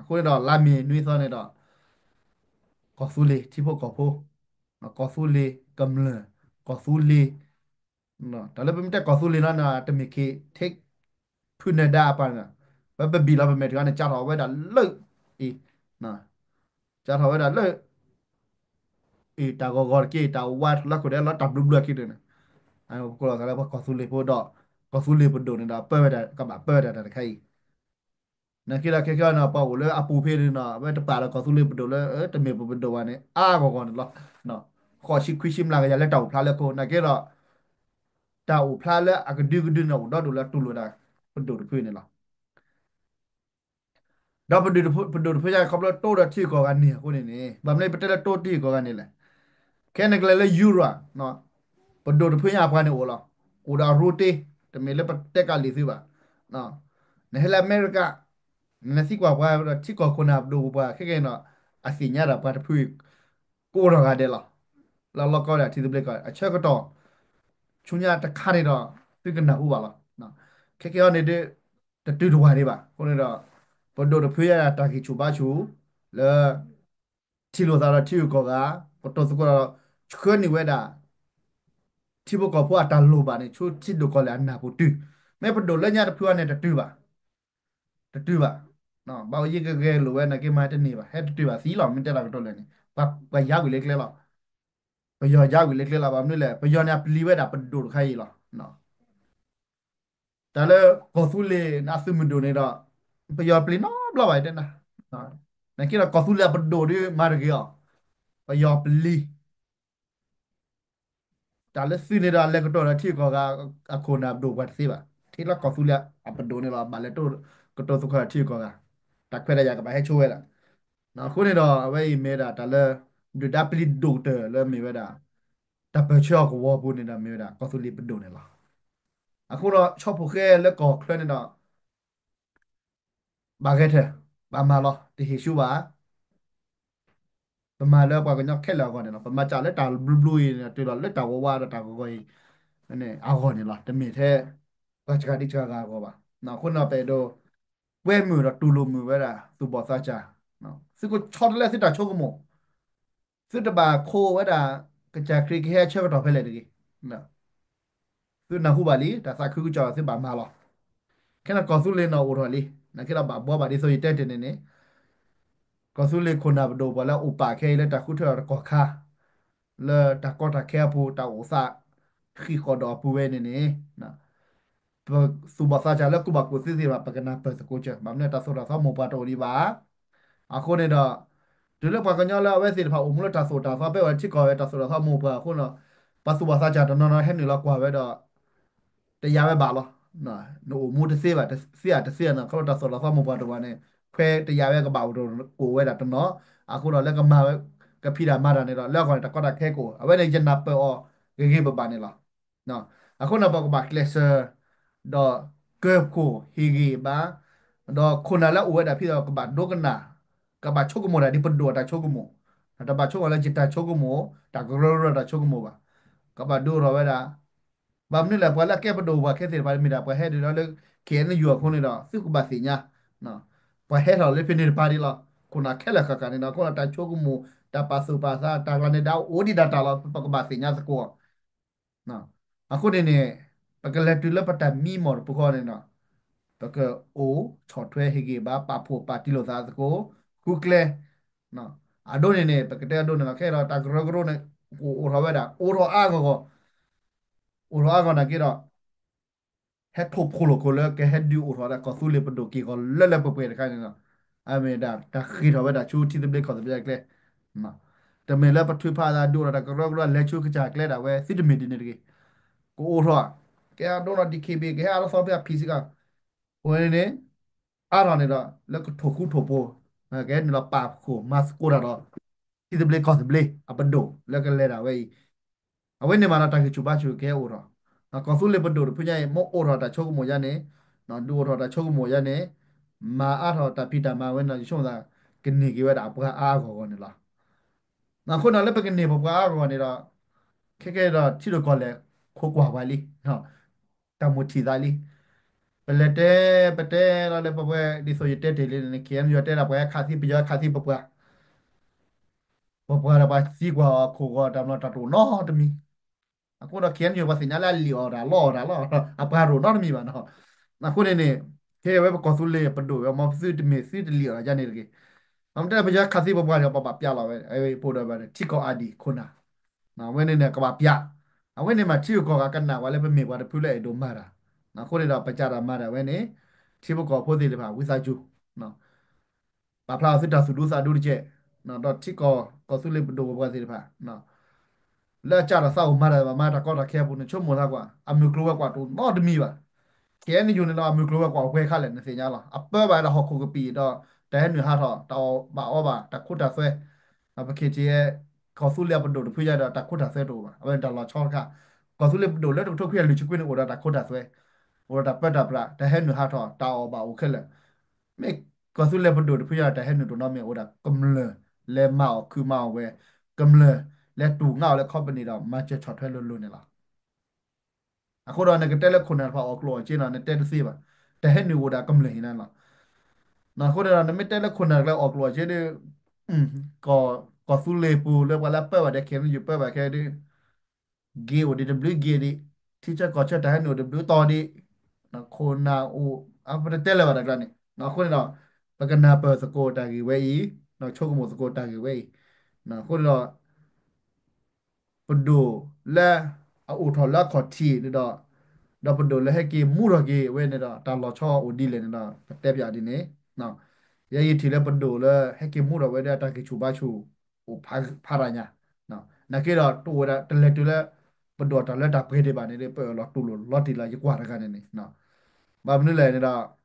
အဃိန့ၣ်ဒီးလါမ့ၤနွံသီန့ၣ်ဒီး ကီၢ်သူလ့ၤထံဖိကီၢ်ဖိ, ကီၢ်သူလ့ၤကမျၢၢ်, ကီၢ်သူလ့ၤ, တၢ်လၢပမ့ၢ်တဲကီၢ်သူလ့ၤလီၤန့ၣ် တမ့ၢ်က့ၤ take ဖုနၢၤဒါအပှၤန့ၣ်, ပပဘံၣ်လီၤပမဲာ်တဂၤန့ၣ် ကၢ်ထီၣ်ဝဲဒၣ်လၢ အံၤ, ကၢ်ထီၣ်ဝဲဒၣ်လၢ အံၤ တၢ်ဂီၤဂီၤတက့ၢ် တၢ်ဝါလီၢ်ခိၣ်ဒဲးလီၤ တၢ်ဘျုးဘျုးအခံန့ၣ်, ပကိးလီၤသးလၢပှၤကီၢ်သူလ့ၤဖိဒီး ကီၢ်သူလ့ၤပဒိၣ်န့ၣ်ဒီး ပၢဝဲဒၣ် ကဘၣ်ပၢဝဲဒၣ်တၢ်တခါအံၤ, နာ်က့ဒီးခဲကနံၣ် ပှၤအိၣ်လၢအပူၤဖဲန့ၣ်ဒီး အဝဲတပာ်လၢကီၢ်သူလ့ၤပဒိၣ်လၢ တမ့ၢ်ပပဒိၣ်ဘၣ်န့ၣ် အါဂီၢ်ဂီၢ်န့ၣ်လီၤ. ဃိးဆံခွံဆံမျးကယၤလၢတၢ်အိၣ်ဖျါလၢခိၣ် နာ်က့ဒီး တၢ်အိၣ်ဖျါလၢအကဒုကဒုန့ၣ် အိၣ်ဒီဒူၣ်လၢတူၢ်လိာ်ဒၣ်ပဒိၣ်တဖုန့ၣ်လီၤ. ဒီးပဒိၣ်တဖုညါခီဖျိတိဒီးထံဂုၤကီၢ်ဂၤန့ၣ်အဃိန့ၣ်န့ၣ် ဘၣ်မနုၤပတဲလၢတိထံဂုၤကီၢ်ဂၤန့ၣ်လဲၣ်. ခဲနကလဲၤလၢ Europe ပဒိၣ်တဖုညါအပှၤန့ၣ်အိၣ်လီၤ. အိၣ်ဒီးအရူတ့ တမ့ၢ်လၢပတဲကးလံာ်သုဘၣ်. နဟဲလၢအမဲရကၤ နသံကွၢ်ပှၤဒီးထံကီၢ်ခိၣ်နၢ်ပဒိၣ်ပပှၢ် ခဲကနံၣ်ဒီး အသ့ၣ်ညါဒၣ်ပှၤတဖု ကအိၣ်ထီၣ်ဂၤဒဲးလီၤ. လၢအလီၢ်ကီဒၣ်ထံသဘျ့ကီၢ်အဆၢကတီၢ် ဆူညါတခါန့ၣ်ဒီး သုကနၢ်ဟူဘၣ်လီၤ. ခဲကနံၣ်အံၤန့ၣ်ဒုး တတုၤတဝၤဒံးဘၣ်. အဃိန့ၣ်ဒီး ပဒိၣ်တဖုညါတၢ်ဂံၢ်ဆူၣ်ဘါဆူၣ် လၢ ထံၣ်လိာ်သးဒီးထံဂုၤကီၢ်ဂၤ ကတိၤသကိးဒီး ဆှၢန့ၢ်ဝဲဒၣ် ထံဖိကီၢ်ဖိအတၢ်လိၣ်ဘၣ်န့ၣ် ဆူထံဒိၣ်ကီၢ်လဲၢ်အနၢ်ပူၤတုၤ, မ့ၢ်ပဒိၣ်လၢညါတဖုအံၤန့ၣ် တတုၤဘၣ်, တတုၤဘၣ်. ဘၣ်အိၣ်ယံၤကဂဲၤလိာ်ဝဲ နာ်က့မၤတန့ၢ်ဘၣ်, ဟဲတတုၤဘၣ်သံလီၤ. မ့ၢ်တဲတၢ်ကတိၤလဲၣ်န့ၣ် ပှၤယါဝံၤလၢကျဲလီၤ. ပယီၤယါဝံၤလၢကျဲလီၤ. ဘၣ်မနုၤလဲၣ်, ပယီၤန့ၣ် အပျံၤဝဲဒၣ်ပဒိၣ်တခါအံၤလီၤ. တၢ်လၢကီၢ်သူလ့ၤအသုးမုၢ်ဒိၣ်န့ၣ်ဒီး ပယီၤပျံၤနီတဘျီဘၣ်တဲနၤ, နာ်က့ဒီးကီၢ်သူလ့ၤအပဒိၣ်ဒ်မၤတဂ့ၤအီၤ, ပယီၤပျံၤ တၢ်လၢသုးန့ၣ်ဒီးလဲၤကတိၤဒီးထံဂုၤကီၢ်ဂၤ အခိၣ်နၢ်ပဒိၣ်ပှၤတသ့ဘၣ်, ထဲလၢကီၢ်သူလ့ၤအပဒိၣ်န့ၣ်လီၤ ဘၣ်လဲၤကတိၤသကိးဒီးထံဂုၤကီၢ်ဂၤ, တၢ်ခွဲးတၢ်ယာ်ကဘၣ်ဟဲဆိဝဲဒၣ်, အဃိန့ၣ်ဒီးအဝဲအံၤမ့ၢ်ဝဲဒၣ်တၢ်လၢ ဒုၣ်ဒါပျံၤဒိၣ်ကတၢၢ်လၢမ့ၢ်ဝဲဒၣ် တၢ်ပၢၢ်ဆၢအကဝီၤပူၤန့ၣ်ဒီးမ့ၢ်ဝဲဒၣ်ကီၢ်သူလ့ၤပဒိၣ်န့ၣ်လီၤ. အဃိဒီးဆီၣ်ဖှိၣ်ဃဲလၢကီၢ်ချၢန့ၣ်ဒီး ဘၣ်ဂဲၤထၢၣ် ဘၣ်မၤလီၤ တဟ့ၣ်ဆူဘၣ် ပမၤလၢပှၤကညီခဲလၢာ်အဂီၢ်န့ၣ်လီၤ. ပမၤစၢ်လၢတၢ်ဘျုးဘျုးအံၤန့ၣ် တုၤလီၤလၢတၢ်ဝးဝးဒီးတၢ်ဂီၤဂီၤအံၤ အဂီၢ်န့ၣ်လီၤ. တမ့ၢ်ထဲ ပှၤစှၤဒံးစှၤဂၤအဂီၢ်ဘၣ်. အဃိန့ၣ်ပအဲၣ်ဒိး ကွဲမုာ်ဒီးတူၢ်လိာ်မုာ်ဝဲဒၣ်သူၣ်ဘီၣ်သးစၢ်, သုကဆီတလဲသုတၢ်ဆိကမိၣ်, သုတဘၣ်ခိးဝဲဒၣ် ကစၢ်ခရံာ်ကဟဲဆၢကတီၢ်ဖဲလဲၣ်တဂ့ၤ သုနၢ်ဟူဘၣ်လံ တၢ်သးခုကစီၣ်သုဘၣ်မၤလီၤ. ခဲန့ၣ်ကီၢ်သူလ့ၤန့ၣ်အိၣ်ထီၣ်လံ နာ်က့ဒီးဘၣ်ဘှီဘၣ်ဒ်သိးယတဲတ့ၢ်န့ၣ်န့ၣ် ကီၢ်သူလ့ၤခိၣ်နၢ်ပဒိၣ်ပှၤလၢအအိၣ်ပာ်ခဲအံၤလၢတၢ်ဃုထၢထီၣ်တကီၢ်ခါ လၢတၢ်ကီတၢ်ခဲအပူၤ တၢ်အိၣ်သး ဃံးဃီၣ်ဒီးအပူၤဝဲန့ၣ်န့ၣ် ပသူၣ်ဘီၣ်သးစၢ်လၢကူၣ်ဘၣ်ကူၣ်သ့သ့ၣ်တဖၣ် ပကနၢ်ပၢၢ်သကိးစၢၤ ဘၣ်မနုၤတၢ်သိၣ်တၢ်သီမိၢ်ပှၢ်တအိၣ်ဒံးဘၣ်. အဃိန့ၣ်ဒီး တုၤလၢပှၤကညီလၢအဝဲသ့ၣ်တဖၣ်အိၣ်မူလၢတၢ်သိၣ်တၢ်သီ ပဝဲထံကီၢ်ဝဲတၢ်သိၣ်တၢ်သီမိၢ်ပှၢ်အဃိန့ၣ်ဒီး ပှၤသူၣ်ဘီၣ်သးစၢ်တနီၤနီၤဟဲနုာ်လီၤကွၢ်ဝဲဒီး တယာ်ဝဲဘၣ်လီၤ. နအိၣ်မူတသ့ဘၣ် တသ့ဧါတသ့ဧါန့ၣ် ခီဖျိတၢ်သိၣ်တၢ်သီမိၢ်ပှၢ်တအိၣ်ဘၣ်န့ၣ် ခွဲးတယာ်ဝဲကဘၣ်အိၣ်တအိၣ်ဝဲဒၣ်တနီၤ, အဃိဒီးလၢကမၤဝဲ ကဖံးတၢ်မၤတၢ်န့ၣ်ဒီး လၢအဂီၢ်န့ၣ် တၢ်ကီတၢ်ခဲကအိၣ် အဝဲန့ၣ်ယနၢ်ပၢၢ်အီၤဂ့ၤဂ့ၤဘၣ်ဘၣ်န့ၣ်လီၤ. အဃိန့ၣ် ပကဘၣ်ကျဲးစၢး ဒီးကၢၢ်ဖှိၣ်ဟ့ၣ်ဂံၢ်ဘါ, ဒီးခိၣ်နၢ်လၢအအိၣ်ဝဲဒၣ်ဖဲဒီးကဘၣ်ဒိကနၣ်, ကဘၣ်ဆိကမိၣ်တၢ်ဒ်ပဒိၣ်အတၢ်ဆိကမိၣ်, တဘၣ်ဆိကမိၣ်လၢယတၢ်ဆိကမိၣ်, တၢ်ကရၢကရိတၢ်ဆိကမိၣ်ဘၣ်. ကဘၣ်ဒုးအိၣ်ထီၣ်ဝဲဒၣ် ဘၣ်မနုၤလဲၣ် ပှၤလၢအကဲပဒိၣ်ပှၤခဲသ့ၣ်တဖၣ် မ့ၢ်ဒၣ်ပှၤဟဲဒုးဒီးလၢ ခ့ၣ်အဲၣ်ယူၣ် အဃိန့ၣ်ဒီး သုကဘၣ်သ့ၣ်ညါ, ပှၤဟဲထီၣ်လၢဖဲန့ၣ်တဖၣ်ဒ်လီၤ. ခိၣ်နၢ်ခဲလၢာ်ဃၣ်ဃၣ်န့ၣ်ဒီး အဃိဒီးတၢ်ဆိကမိၣ် တၢ်ပာ်သူၣ်ပာ်သး တၢ်ကျါန့ၣ်ဒီးအိၣ်ဒံးတၢ်တၢ်လီၤ ပကဘၣ်သ့ၣ်ညါသကိး အဃိန့ၣ်န့ၣ် ပကလဲၤတုၤလၢပတၢ်မံမီၢ်တပူၤဃီန့ၣ်ဒီး ပကအိၣ်ဆီၣ်ထွဲဟ့ၣ်ဂံၢ်ဘါ ပာ်ဖှိၣ်ပာ်တံၢ်လိာ်သးသကိး ဃုကျဲ, အဒိန့ၣ်န့ၣ် ပကတဲအဒိန့ၣ်လီၤ. ခဲအံၤဒီးတၢ်ကရၢကရိန့ၣ် ကအိၣ်ထီၣ်ဝဲဒၣ် အိၣ်ထီၣ်အါဂီၢ်ဂီၢ်, အိၣ်ထီၣ်အါဂီၢ်နာ်က့ဒီး ဟဲထိၣ်ဖိလိာ်ခိၣ်လၢကဟဲဒုးအိၣ်ထီၣ်ဒၣ်ကီၢ်သူလ့ၤပဒိၣ်က့ၢ်ဂီၤလၢလၢပှဲၤပှဲၤတခါန့ၣ်ဒီး အမ့ၢ်ဒၣ်တၢ်ဃ့ၢ်ထီၣ်ဝဲဒၣ်ဆူထံသဘျ့ကီၢ်သဘျ့အကျဲ, တမ့ၢ်လၢပထုးဖးသးဒုးအိၣ်ထီၣ်တၢ်ကရၢကရိလဲၤဆူကစၢ်ကျဲဒၣ်ဝဲ သုတမ့ၢ်ဒ်န့ၣ်တဂ့ၤ. ကအိၣ်ထီၣ် ကဲအဒိဒီး ဒီး ခ့ဘ့ၣ် ကဟဲအါထီၣ်သီဖဲအဖံးစ့ၢ်ကီး အဝဲန့ၣ် အါထီၣ်န့ၣ်ဒီး လၢကထိၣ်ဃူထိၣ်ဖိး ကဟဲနုာ်လီၤပာ်ဖှိၣ်မၤသကိးတၢ်ဒီး ထံသဘျ့ကီၢ်သဘျ့အပဒိၣ်လၢကလဲၤဒၣ်ဝဲအံၤ, အဝဲန့ၣ်မးဒီးတၢ်ဂံၢ်ဆူၣ်ဘါဆူၣ်ကဟဲအိၣ်ထီၣ်, ကီၢ်သူလ့ၤပဒိၣ်တဖုညါအံၤ မ့ၢ်အိၣ်ထီၣ်တၢ်ဆိကမိၣ်ယါန့ၣ်, ဒုးအိၣ်ထီၣ်တၢ်ဆိကမိၣ်ယါန့ၣ်, မၤအါထီၣ်တၢ်ဖံးတၢ်မၤဝဲန့ၣ်ဒီး ယဆိကမိၣ်သး ကန့ၢ်က့ၤဝဲဒၣ်အပှၤအါအါဂီၢ်ဂီၢ်န့ၣ်လီၤ. အဃိန့ၣ်လၢပကန့ၢ်ပပှၤအါအါဂီၢ်ဂီၢ်န့ၣ်ဒီး ခဲကဲဒီးထံရူၢ်ကီၢ်လဲၢ်ခိးကွၢ်ပှၤလံ, တၢ်မုၢ်ထံၣ်သးလံ. ပလဲၤတဲ ပတဲလီၤလၢပဝဲဒ်သိးယတဲတ့ၢ်လံန့ၣ် ခ့ၣ်အဲၣ်ယူၣ် တဲဒၣ်ပှၤဟဲခးသံ ပယီၤဟဲခးသံပပှၤ, ပပှၤဒီးပှၤသံကွၢ်အီၤခိၣ်ဂီၤတၢ်မၤတၢ်တအိၣ်နီတမံၤ. အဃိဒီး ခ့ၣ်အဲၣ်ယူၣ် ပှၤသ့ၣ်ညါလၢအလံာ်အီၣ်တၢ်လီအီၣ်တၢ်လီၤ, အပှၤတအိၣ်နီတမံၤဘၣ်နီၤ. အဃိန့ၣ်န့ၣ် ခဲအံၤဝဲပကီၢ်သူလ့ၤပဒိၣ်ဝဲ မ်ပသုတမ့ၢ်သုတလံာ်အီၣ်တၢ်ယါန့ၣ်တဂ့ၤ. မ့ၢ်တဲပယီၤခးသံပပှၤဒီး ပဘၣ်ပျးလီၤဝဲ ပအိၣ်ဒီးဘၣ်ဒီး ထံကီၢ်အါဒံးခိၣ်နၢ် အဝဲန့ၣ်န့ၣ် ကဘၣ်ပျး, အဝဲန့ၣ်မး ထံဂုၤကီၢ်ဂၤကနၣ်ဝဲလၢပမ့ၢ်ပှၤတဖုလၢအဲၣ်ဒိးမၤတၢ်, အဃိန့ၣ်ဒီး ပစးတၢ်မၤတၢ်ဝဲန့ၣ် ထံဖိကီၢ်ဖိသ့ၣ်တဖၣ် ဝံသးစူၤ ပာ်ဖျါအီၤသုတၢ်သူၣ်ဒူသးဒူတက့ၢ်, ဒီးထံကီၢ်ကီၢ်သူလ့ၤပဒိၣ်ပပှၤသ့ၣ်တဖၣ် လၢအစးထီၣ်သးအိၣ်မၤတၢ်ဘၣ်မၤတၢ်ကီတၢ်ခဲအပူၤ နဆိကမိၣ်သးကွၢ် အမုၢ်ကျိၤဝဲၤကွာ်တအိၣ်နီတမံၤဘၣ်. ခ့ၣ်အဲၣ်ယူၣ်န့ၣ်ဒီး အမုၢ်ကျိၤဝဲၤကွာ်အိၣ်ပှဲၤခါလဲၣ် နသ့ၣ်ညါလီၤ. အပၢဘၣ်ဝဲဒၣ်ဟီၣ်ခိၣ်ကပံာ်ဒီး တၢ်ဟဲနုာ်ဟးထီၣ် တၢ်အီၣ်ဘၣ်အီဘၣ် တၢ်ခိတၢ်သွဲ, ပခ့ၣ်ထံး ကီၢ်သူလ့ၤအပဒိၣ်တဖုညါဒီး တၢ်ခိတၢ်သွဲတအိၣ်ဘၣ်. အဝဲန့ၣ်တၢ်လီၤဆီတခါ, ကီၢ်သူလ့ၤပဒိၣ်လၢတကထိခွံကယၤလွံၢ်ဆံခွံန့ၣ် အိၣ်ဒီးတၢ်ခိတၢ်သွဲ, အိၣ်ဒီးတၢ်ပၢတၢ်ပြး တၢ်ဟဲနုာ်ဟးထီၣ် တၢ်အီၣ်ဘၣ်အိၣ်ခဲလၢာ် မ့ၢ်ကီၢ်သူလ့ၤပဒိၣ်တဖုညါ တၢ်ဟဲနုာ်တအိၣ်နီတမံၤ အိၣ်ဒီးကမျၢၢ်လၢမၤအီၣ်ခုမၤအီၣ်ဝဲ, ကမျၢၢ်လၢတူၢ်ငါအီၤလၢ company ဒီး မၤစၢၤဆီၣ်ထွဲလိၤလိၤန့ၣ်လီၤ. အဃိဒီး နကတဲလၢခိၣ်နၢ်တဖၣ်အီၣ်ကျိၣ်အီၣ်စ့နီၤ နတဲတသ့ဘၣ်, တၢ်ဟဲနုာ်အိၣ်ဒီးကမျၢၢ်ဟံၣ်န့ၣ်လီၤ. အဃိန့ၣ်ဒီး နမ့ၢ်တဲလၢခိၣ်နၢ်တဖၣ်အီၣ်ကျိၣ်အီၣ်စ့ဒီး ကီၢ်သူလ့ၤပူၤလၢပှၤလၢပၢဘၣ်ဒီး ခ့ၣ်အဲၣ်ယူၣ် ပၢဘၣ်ခဲဒုး ဂ့ၤအိၣ်ဒံးတဘျုးဂ့ၤဒံး, ထံဆၢကီၢ်ဆၢတၢ်ဟဲနုာ်အိၣ်တဘျုးတီၤဒံး, ခိၣ်နၢ်အိၣ် ပတတဲလၢၤဘၣ်တၢ်ကျါန့ၣ်. အဃိန့ၣ်ဒီး ပကနၢ်ပၢၢ်သကိးတၢ်ဂ့ၢ်ဝဲအံၤ, ဒီးဆိကမိၣ်သကိးတၢ်ဂ့ၢ်ဝဲအံၤ. အဃိန့ၣ်ဒီး ပဒိၣ်လၢအအိၣ်ထီၣ်လၢအခီၣ်ထံးန့ၣ်ဒီး ဒီးပဒိၣ်လၢဟဲက့ၤမူထီၣ်က့ၤဝဲန့ၣ်ဒီး တၢ်လီၤဆီအိၣ်ဒ်လဲၣ်န့ၣ်ဒီး ပတဲပၠးဒ်န့ၣ်, ယဲယထံၣ်လၢပဒိၣ်လၢဟဲက့ၤမူထီၣ်ဝဲဒီးတၢ်ဂံၢ်ဆူၣ်ဘါဆူၣ် အိၣ်ဖးရၤညါ, နာ်က့ဒီးတအိၣ်ဝဲဒၣ်တလဲၤတုၤလၢ ပဒိၣ်တၢ်လၢတၢ်ပှဲၤဒံးဘၣ်န့ၣ်ဒီး ပအၢၣ်လီၤတူၢ်လိာ်လီၤတံၢ်လီၤယကွၢ်တဂၤန့ၣ်န့ၣ်, ဘၣ်မနုၤလဲၣ်န့ၣ်ဒီး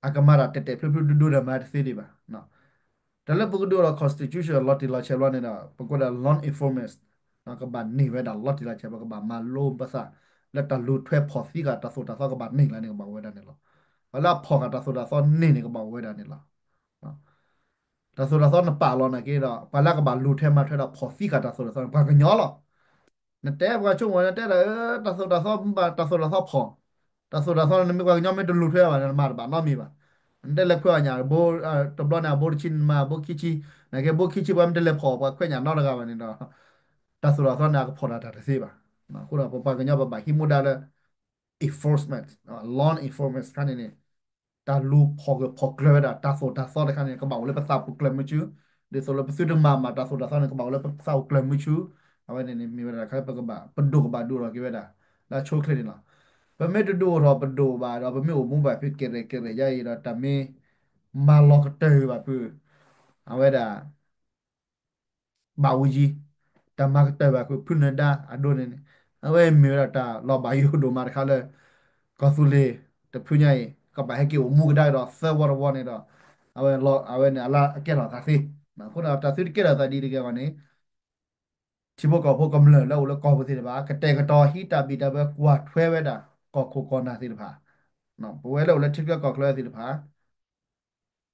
အကမၤတၢ်တဲာ်တဲာ်ဖျုးဖျုးဒိၣ်ဒိၣ်ဒီးမၤတသ့ဒံးဘၣ်. တၢ်လၢပကဒိၣ်ဒီး constitution လီၤတံၢ်လီၤဆဲးဘျီန့ၣ်ဒီး ပကိးဒၣ် law enforcement ကဘၣ်န့ၢ်ဝဲဒၣ်လီၤတံၢ်လီၤဆဲး ပကဘၣ်မၤလိပသး လၢတၢ်လူၤထွဲဖီၣ်သံဃာ်တၢ်သိၣ်တၢ်သီကဘၣ်န့ၢ်လၢန့ၣ်ကဘၣ်အိၣ်ဝဲဒၣ်န့ၣ်လီၤ. ပှၤလၢအဖီၣ်ဃာ်တၢ်သိၣ်တၢ်သီန့ၢ်န့ၣ်ကဘၣ်အိၣ်ဝဲဒၣ်န့ၣ်လီၤ. တၢ်သိၣ်တၢ်သီနပာ်လီၤနာ်က့ဒီး ပှၤလၢကဘၣ်လူၤထွဲမၤထွဲဒီးဖီၣ်သံဃာ်တၢ်သိၣ်တၢ်သီန့ၣ် ပှၤကညီလီၤ. နတဲပှၤဆိကမိၣ် နတဲဒီး တၢ်သိၣ်တၢ်သီ တၢ်သိၣ်တၢ်သီဖီၣ်, တၢ်သိၣ်တၢ်သီန့ၣ် နမ့ၢ်ပှၤကညီမ့ၢ်တလူၤထွဲဘၣ်န့ၣ် နမၤတဘၣ်နီတမံၤဘၣ်. နတဲလဲၤခွဲးအီၣ်ညၣ် တဘျီန့ၣ် အဘိတဆံ နမၤဘိခံဆံ, နာ်က့ဘိခံဆံ ပှၤမ့ၢ်တလဲၤဖီၣ် ပှၤခွဲးညၣ်နီတဂၤဘၣ်န့ၣ်ဒီး တၢ်သိၣ်တၢ်သီန့ၣ် အကဖီၣ်တၢ်တၢ်တသ့ဘၣ်. အဃိဒီးပပှၤကညီပဘၣ်ဟံးမူဒါလၢ enforcement, law enforcement တခါန့ၣ်န့ၣ် တၢ်လူၤဖီၣ်ဂၢၢ်ဖီၣ်ကျၢၤဝဲဒၣ် တၢ်သိၣ်တၢ်သီတခါန့ၣ် ကဘၣ်အိၣ်လၢပသးပူၤကျၢၤမုဆူ, ဒ်သိးလၢပသုတမၤမၤတၢ်သိၣ်တၢ်သီန့ၣ် ကဘၣ်အိၣ်လၢပသးပူၤကျၢၤမုဆူ, အဝဲန့ၣ်န့ၣ် မ့ၢ်ဝဲဒၣ်တခါလၢပကဘၣ် ပဒိၣ်ကဘၣ်ဒိၣ်ထီၣ်က့ၤဝဲဒၣ် လၢအဆိအချ့န့ၣ်လီၤ. ပမ့ၢ်တဒိၣ်ထီၣ်ပဒိၣ်ဘၣ်ဒီး ပမ့ၢ်အိၣ်မူဘၣ်ဖဲကဲရဲၣ်ကဲရဲၣ်ယါအံၤဒီး တၢ်မ့ၢ်မၤလီၤကတၢၢ်ဘၣ်ဖုး အဝဲဒၣ် ဘၣ်ဝံၤယံၤ, တၢ်မၤကတၢၢ်ဘၣ်ဖုး ဖုနၢၤဒါအဒိန့ၣ်န့ၣ်, အဝဲမ့ၢ်ဝဲဒၣ်တၢ်လီၤဘၣ်ယိၣ်ဒိၣ်မးတခါလၢ ကီၢ်သူလ့ၤတဖုညါအံၤ ကဘၣ်ဟဲက့ၤအိၣ်မူကဒါက့ၤဒီး သၢဝီတဝီန့ၣ်ဒီး အဝဲန့ၣ်အလၢအကဲထီၣ်သးသ့. အဃိန့ၣ် တၢ်သုတကဲထီၣ်သးဒ်တကဲဘၣ်န့ၣ် ထံဖိကီၢ်ဖိကမျၢၢ်လၢအိၣ်လၢကီၢ်ပူၤသ့ၣ်တဖၣ် ကတဲာ်ကတီၤဟံးတၢ်ဘံၣ်တၢ်ဘၢကွၢ်ထွဲဝဲဒၣ် ကီၢ်ခိၣ်ကီၢ်နၢ်သ့ၣ်တဖၣ်, ပဝဲလၢအိၣ်လၢထံချၢကီၢ်ချၢသ့ၣ်တဖၣ်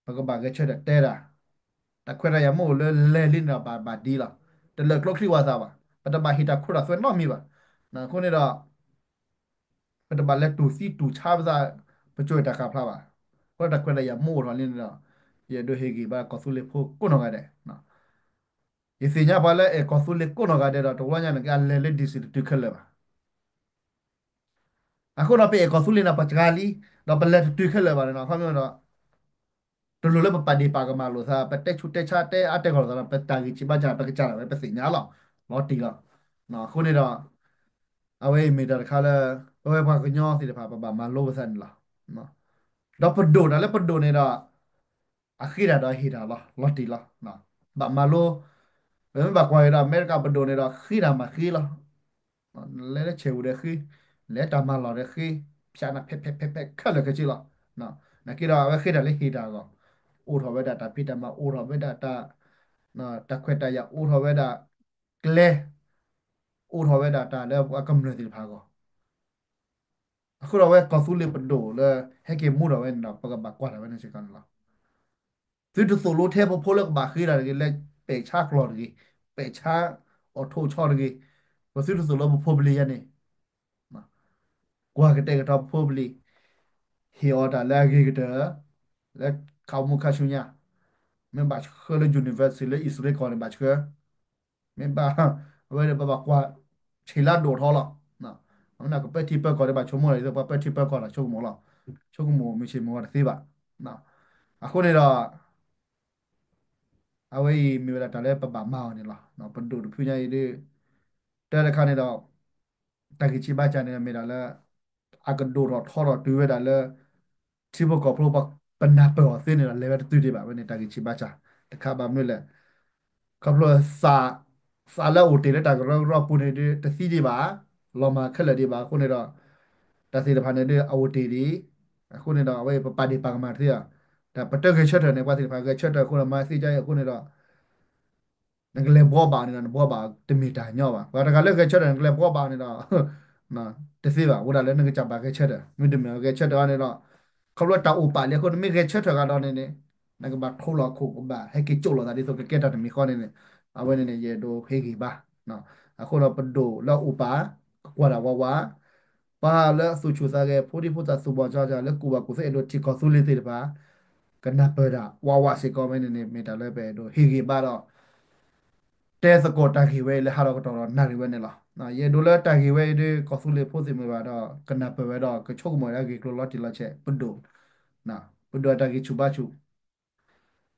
ပကဘၣ်ဂဲၤဆၢထၢၣ်တဲတၢ်, တၢ်ခွဲးတၢ်ယာ်မ့ၢ်အိၣ်လၢလဲၤလံန့ၣ်ဒီးဘၣ်ဘၣ်ဒ်လီၤ. တလၢာ်ကျိချံဝၣ်သၣ်ဘၣ်, ပတဘၣ်ဟ့ၣ်တၢ်ခိတၢ်သွဲနီတမံၤဘၣ်. အဃိန့ၣ်ဒီး ပတဘၣ်လဲၤတူၢ်သံတူၢ်ဆါပသး ပကၠိတၢ်ဃာ်ဖျါဘၣ်. အဃိတၢ်ခွဲးတၢ်ယာ်မ့ၢ်အိၣ်ထီၣ်လံန့ၣ်ဒီး ယအဲၣ်ဒိးဟ့ၣ်ဂံၢ်ဘါကီၢ်သူလ့ၤဖိကိးနီၢ်ဂၤဒဲး ယသ့ၣ်ညါပှၤလၢအဲၣ်ကီၢ်သူလ့ၤကိးနီၢ်ဂၤဒဲးဒီး တဝီညါန့ၣ် ကလဲၤလၢ DC တတုၤခဲလၢာ်ဘၣ်. အဃိဒီးပအဲၣ်ကီၢ်သူလ့ၤန့ၣ် ပှၤစှၤလံ, ဒီးပလဲၤတတုၤခဲလၢာ်ဘၣ်န့ၣ်ဒီး ခီဖျိဒီး တလိၣ်လၢပပာ်ဒ့ၣ်ပာ်ကမၣ်လိာ်သး ပတဲဆူးတဲဆါတဲအါတဲဂီၢ်လိာ်သးဒီး ပတၢ်ဂံၢ်ဆံးဘါစၢ် ပကစၢ်ဒၣ်ဝဲပသ့ၣ်ညါလီၤ, လီၤတံၢ်လီၤ. အဃိန့ၣ်ဒီး အဝဲအံၤမ့ၢ်တၢ်တခါလၢ ပဝဲပှၤကညီသ့ၣ်တဖၣ် ပဘၣ်မၤလိပသးန့ၣ်လီၤ. ဒီးပဒိၣ်တၢ်လၢပဒိၣ်န့ၣ်ဒီး အဃ့တၢ်ဒီးဟ့ၣ်တၢ်လီၤ, လီၤတံၢ်လီၤ. ဘၣ်မၤလိ, ပမ့ၢ်ဘၣ်ကွၢ်က့ၤဒီး အမဲရကၤပဒိၣ်န့ၣ်ဒီး ဃ့တၢ်မၤဃ့လီၤ. လဲၤလၢဆဲးပူၤဒီးဃ့, လဲၤတၢ်မၤလီၢ်ဒီးဃ့, ဖၠးနၤဖဲးဖဲးဖဲးဖဲးခဲလၢာ်ခဲဆ့လီၤ. နာ်က့ဒီး အဝဲဃ့တၢ်လၢဟ့ၣ်တၢ်အဂီၢ်, အိၣ်ထီၣ်ဝဲဒၣ်တၢ်ဖံးတၢ်မၤ အိၣ်ထီၣ်ဝဲဒၣ်တၢ်, တၢ်ခွဲးတၢ်ယာ် အိၣ်ထီၣ်ဝဲဒၣ်ကျဲ, အိၣ်ထီၣ်ဝဲဒၣ်တၢ်လၢပှၤကမျၢၢ်သ့ၣ်တဖၣ်အဂီၢ် အဃိဒီးအဝဲကီၢ်သူလ့ၤပဒိၣ်လၢ ဟဲက့ၤမူထီၣ်ဝဲန့ၣ်ဒီး ပကဘၣ်ကွၢ်တၢ်ဝဲန့ၣ်စ့ၢ်ကီးန့ၣ်လီၤ. သုတသိၣ်လိထဲပဖိလၢကဘၣ်ဃ့တၢ်တဂ့ၤ, လၢပဲာ်ဆါကျိာ်တဂ့ၤ, ပဲာ်ဆါအိၣ်ထိၣ်ဆီတဂ့ၤ, ပသုတသိၣ်လိပဖိပလံၤယဲန့ၣ်, ကွၢ်ကတဲာ်ကတီၤပဖိပလံၤ, ဟ့ၣ်အီၤတၢ်လၢအဂ့ၤကတၢၢ်, လၢခးမူခါဆူညါ, မ့ၢ်ဘၣ်ဆှၢလၢ university လၢအံၣ်စရ့လးကီၢ်န့ၣ်ဘၣ်ဆှၢ မ့ၢ်ဘၣ်, အဝဲန့ၣ်ပဘၣ်ကွၢ်ဆံးလၢဒိၣ်ထီလီၤ. အဝဲန့ၣ်ကပၢထံပၢကီၢ်ဒီးဘၣ်ဆိကမိၣ်လီၤ, ပှၤပၢထံပၢကီၢ်တၢ်ဆိကမိၣ်လီၤ, ဆိကမိၣ်မုၢ်ဆ့ၣ်မုၢ်ဂီၤတသ့ဘၣ်. အဃိန့ၣ်ဒီး အဝဲအံၤမ့ၢ်ဝဲဒၣ်တၢ်လၢပဘၣ်မၤအီၤန့ၣ်လီၤ. ပဒိၣ်တဖုညါအံၤဒီး တၢ်တခါန့ၣ်ဒီး တၢ်ဂံၢ်ဆံးဘါစၢ်န့ၣ်ဒီးမ့ၢ်ဒၣ်လၢ အကဒိၣ်ထီၣ်ထီထီၣ်တုၤဝဲဒၣ်လၢ ထံဖိကီၢ်ဖိပနၢ်ပၢၢ်အီၤသ့န့ၣ်ဒီး လဲၤဝဲတတုၤဒံးဘၣ်ဝဲန့ၣ် တၢ်ဂံၢ်ဆံးဘါစၢ် တခါဘၣ်မနုၤလဲၣ်. ခီဖျိသး သးလၢအအိၣ်တ့ၢ်လၢတၢ်ကရၢကရိပူၤန့ၣ်ဒီး တသံဒံးဘၣ်, လီၤမၢ်ခဲလၢာ်ဒံးဘၣ်အဃိန့ၣ်ဒီး တၢ်သ့ၣ်တဖၣ်န့ၣ်ဒီး အအိၣ်တ့ၢ်ဒံး, အဃိန့ၣ်ဒီး အဝဲပပာ်ဒ့ၣ်ပာ်ကမၣ်တသ့ဘၣ်. တၢ်ပတဂဲၤဆၢထၢၣ်န့ၣ် ပှၤသ့ၣ်တဖၣ်ဂဲၤဆၢထၢၣ်အဃိဒီး မၤသ့ၣ်ညါအံၤအဃိန့ၣ်ဒီး နကလဲၤဘှီဘၣ်န့ၣ်ဒီး နဘှီဘၣ်တမ့ၢ်တၢ်ညီဘၣ်. ပှၤတဂၤလၢဂဲၤဆၢထၢၣ် နကလဲၤဘှီဘၣ်န့ၣ်ဒီး တသ့ဘၣ်, အိၣ်ဒၣ်လၢနကစၢ်ဘၣ်ဂဲၤဆၢထၢၣ်, မ့တမ့ၢ်ဂဲၤဆၢထၢၣ်အီၤန့ၣ်ဒီး ခီဖျိတၢ်အိၣ်ပာ်လံအဃိ နမ့ၢ်ဂဲၤဆၢထၢၣ်ကဒီးန့ၣ်န့ၣ် နကဘၣ်ထိလီၤခိၣ် ကဘၣ်ဟဲက့ၤကၠိလိာ်သးဒ်သိးကကဲတၢ်တမံၤဃီန့ၣ်န့ၣ် အဝဲန့ၣ်န့ၣ် ယအဲၣ်ဒိးဟ့ၣ်ဂံၢ်ဘါ. အဃိဒီးပဒိၣ်လၢအအိၣ်ပာ် ကကွၢ်တၢ်ဝးဝး, ပှၤလၢအသူၣ်ဆူၣ်သးဂဲၤ ဖိဒံဖိသၣ်သူၣ်ဘီၣ်ကၠီကၠီ လၢကူၣ်ဘၣ်ကူၣ်သ့အဲၣ်ဒိးထံၣ်ကီၢ်သူလ့ၤသ့ၣ်တဖၣ် ကနၢ်ပၢၢ်တၢ်ဝးဝးစ့ၢ်ကီးဝဲန့ၣ်န့ၣ် မ့ၢ်တၢ်လၢပအဲၣ်ဒိးဟ့ၣ်ဂံၢ်ဘါဒီး တဲသကိးတၢ်ဂ့ၢ်ဝဲအံၤလၢဟးထီၣ်ကတီၢ်ဒီးနၣ်ရံၣ်ဝဲန့ၣ်လီၤ. ယအဲၣ်ဒိးလၢတၢ်ဂ့ၢ်ဝဲအံၤဒီး ကီၢ်သူလ့ၤဖိသ့ၣ်မုၢ်ဘၣ်ဒီး ကနၢ်ပၢၢ်ဝဲဒီး ကဆိကမိၣ်ဝဲဒၣ်ဂ့ၢ်ကျိၤလီၤတံၢ်လီၤဆဲး ပဒိၣ်, ပဒိၣ်အတၢ်ဂံၢ်ဆူၣ်ဘါဆူၣ်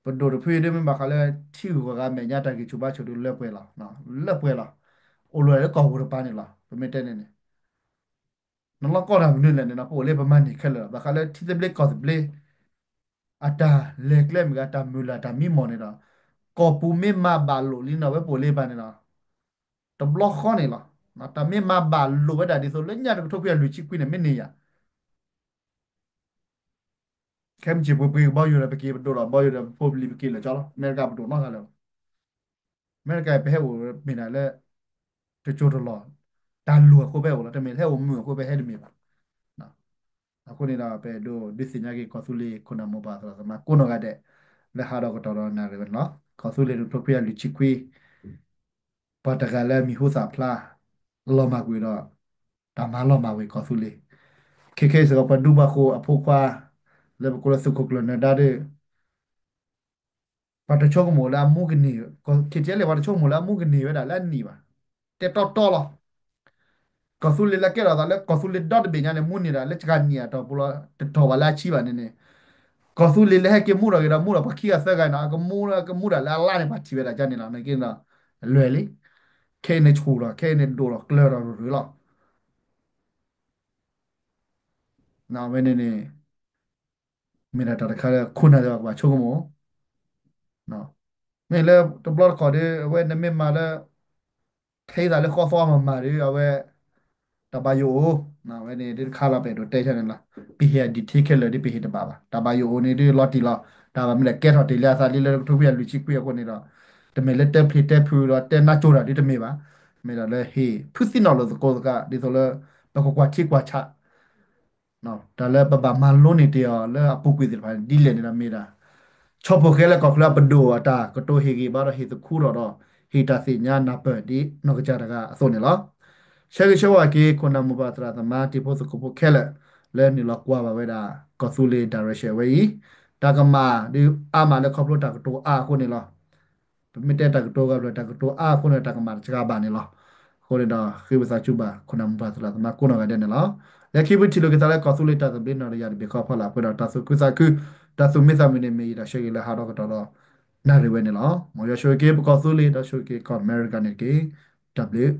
ပဒိၣ်တဖုအံၤဒ်မ့ၢ်ဘၣ်ဃးလၢထံဂုၤကီၢ်ဂၤအမဲာ်ညါတၢ်ဂံၢ်ဆူၣ်ဘါဆူၣ်ဒီးလၢပှဲၤလီၤ, လၢပှဲၤလီၤ, အိၣ်လီၤလၢကီၢ်ပူၤတပၤန့ၣ်လီၤ. ပမ့ၢ်တဲန့ၣ်န့ၣ် နလီၢ်ကီၢ်တၢ်မနုၤလဲၣ်န့ၣ်ဒီး ပအိၣ်လၢပမၤန့ၢ်ခဲလၢာ်လီၤ. ဘၣ်ဃးလၢထံသဘျ့ကီၢ်သဘျ့ အတၢ်လဲၤကျဲမ့ၢ်ဂ့ၤ အတၢ်မုၢ်လၢ်တၢ်မံမီၢ်န့ၣ်ဒီး ကီၢ်ပူၤမ့ၢ်မၤဘၣ်လိာ်လံန့ၣ်ဒီး ဝဲပအိၣ်လၢပၢ်န့ၣ်ဒီး တဘျီဃီန့ၣ်လီၤ. တၢ်မ့ၢ်မၤဘၣ်လိာ်ဝဲဒၣ်ဒ်သိးလၢညါတကထိခွံကယၤလွံၢ်ဆံခွံန့ၣ် မ့ၢ်န့ၢ်ယၤ ခဲမုၢ်ဆ့ၣ်ပှ့ၤပှ့ၤကဘီယူၤဒီး ပက့ၤပဒိၣ်ဒီးဘီယူၤဒီး ပဖိပလံၤပက့ၤလၢာ်ကၠီလီၤ. အမဲရကၤပဒိၣ်နီတဂၤလၢၤဘၣ်. အမဲရကၤပဟဲအိၣ်မ့ၢ်ဒၣ်လၢ တစိၢ်တလီၢ် တၢ်လိၣ်အဃိပဟဲအိၣ်လီၤ. တမ့ၢ်လၢဟဲအိၣ်မုာ်အဃိပဟဲတမ့ၢ်ဘၣ်. အဃိန့ၣ်ဒီး ပအဲၣ်ဒိးဒုးသ့ၣ်ညါက့ၤကီၢ်သူလ့ၤခိၣ်နၢ်မိၢ်ပၢ်သရၣ်သမါကိးနီၢ်ဂၤဒဲး လၢဟးဒီးကတီၢ်ဒီးနၣ်ရံၣ်ဝဲန့ၣ်လီၤ. ကီၢ်သူလ့ၤတကထိခွံကယၤလွံၢ်ဆံခွံ ပှၤတဂၤလၢအမံၤဟူသၣ်ဖျါ လီၤမၢ်ကွံာ်ဒီး တၢ်မၤလီၤမၢ်ဝဲကီၢ်သူလ့ၤ ခဲခဲအံၤစ့ၢ်ကီး ပှၤဒူပှၤဃိၤအဖိခွါ လၢပကိးလၢသုးခိၣ်ကျၢၢ်နၢၤဒါဒီး ပှၤတဆိကမိၣ်လၢအမူကန့ၢ် KTLA ပှၤတဆိကမိၣ်လၢအမူကန့ၢ်ဝဲဒၣ်လၢအနံၣ်ဘၣ်. တဲတီတီလီၤ. ကီၢ်သူလ့ၤလၢကဲထီၣ်သးလၢကီၢ်သူလ့ၤဒီတဘ့ၣ်ညါန့ၣ် မူန့ၢ်ဒၣ်လၢစှၤနံၣ်အတီၢ်ပူၤလီၤ. တထီၣ်ဘၣ်လၢအဆံဘၣ်န့ၣ်န့ၣ် ကီၢ်သူလ့ၤလၢဟဲက့ၤမူထီၣ်က့ၤဒီး မူထီၣ်ပှၤခံဂၤသၢဂၤန့ၣ် အကမူ ကမူဒၣ်လၢအလါန့ၣ် ပှၤထံၣ်ဝဲဒၣ်ကန့ၣ်လီၤ. နာ်က့ဒီး လွဲၢ်လံ. ခဲအံၤန့ၣ်ဆူၣ်ထီၣ် ခဲအံၤန့ၣ်ဒိၣ်ထီၣ်ကျၢၤထီၣ်ရူၤရူၤလီၤ. အဝဲန့ၣ်န့ၣ် မ့ၢ်ဒၣ်တၢ်တခါလၢ ခိၣ်နၢ်သ့ၣ်တဖၣ်ကဘၣ်ဆိကမိၣ် မ့ၢ်လၢတဘျီတခီၣ်ဒီး အဝဲနမ့ၢ်မၤလၢ ထဲသးလၢဃီသီမၤမၤဒီး အဝဲ တၢ်ဘၣ်ယိၣ်အိၣ် အဝဲန့ၣ်ဒ်တခါလီၤ ပအဲၣ်ဒိးတဲန့ၣ်လီၤ. ပဟ့ၣ်အ detail ခဲလၢာ်ဒီး ပဟ့ၣ်တဘၣ်ဘၣ်. တၢ်ဘၣ်ယိၣ်အိၣ်န့ၣ်ဒ်လီၤတံၢ်လီၤ. တၢ်ဘၣ်မနုၤလဲၣ် ကဲထီၣ်တ့ၢ်လံအသးလံလၢတကထိခွံကယၤလွံၢ်ဆံခွံအဃိန့ၣ်ဒီး တမ့ၢ်လၢတဲဖျ့တဲဖုဒီးတဲနါစိၤတၢ်ဒ်တမ့ၢ်ဘၣ်. မ့ၢ်ဒၣ်လၢဟ့ၣ်ဖုသံနီၣ်လိာ်သကိးသကိး ဒ်သိးလၢ ပကကွၢ်ထံကွၢ်ဆး တၢ်လၢပဘၣ်မၤလိန့ၢ်တ့ၢ်အီၤလၢအပူၤကွံာ်သ့ၣ်တဖၣ်န့ၣ် ဒ်လဲၣ်န့ၣ်ဒီးမ့ၢ်ဒၣ် ဆီဖိၣ်ဃဲလၢကီၢ်ချၢအပဒိၣ်အတၢ်ကတိၤဟ့ၣ်ဂံၢ်ဘါဒီးဟ့ၣ်သခူထီၣ်ဒီး ဟ့ၣ်တၢ်သ့ၣ်ညါနၢ်ပၢၢ်ဒ်နီၢ်ကစၢ်တဂၤအသိးန့ၣ်လီၤ. ဆၢဂ့ၤဆၢဝါက့ၤ ခိၣ်နၢ်မိၢ်ပၢ်သရၣ်သမါတံၤဖိသကိးဖိခဲလၢာ် လၢနုာ်လီၤကွၢ်ဘၣ်ဝဲဒၣ် ကီၢ်သူလ့ၤ direction ဝဲအံၤ တၢ်ကမၣ်ဒ်အါမးလၢခီဖျိတၢ်ကတိၤအါအဃိန့ၣ်လီၤ. ပမ့ၢ်တဲတၢ်ကတိၤဂၤဘျၢၣ် တၢ်ကတိၤအါအဃိန့ၣ် တၢ်ကမၣ်တစှၤဘၣ်န့ၣ်လီၤ. အဃိန့ၣ်ဒီး ဃ့ဝံသးစူၤဘၣ် ခိၣ်နၢ်မိၢ်ပၢ်သရၣ်သမါကိးနီၢ်ဂၤဒဲးန့ၣ်လီၤ. လၢခံပထံၣ်လိာ်က့ၤသးလၢကီၢ်သူလ့ၤတၢ်သဘျ့နီၢ်တယၢ်တဘ့ၣ်ဃီဖီလာ်ပှဲၤဒီးတၢ်သူၣ်ခုသးခု တၢ်သူၣ်မံသးမုာ်န့ၣ် မ့ၢ်ယတၢ်ဆၢဂ့ၤလၢဟးဒီးကတီၢ်ဒီး နၣ်ရံၣ်ဝဲန့ၣ်လီၤ. မ်ယွၤဆိၣ်ဂ့ၤက့ၤပကီၢ်သူလ့ၤ ဒီးဆိၣ်ဂ့ၤက့ၤကီၢ်အမဲရကၤန့ၣ်တက့ၢ်. တၢ်ဘျုး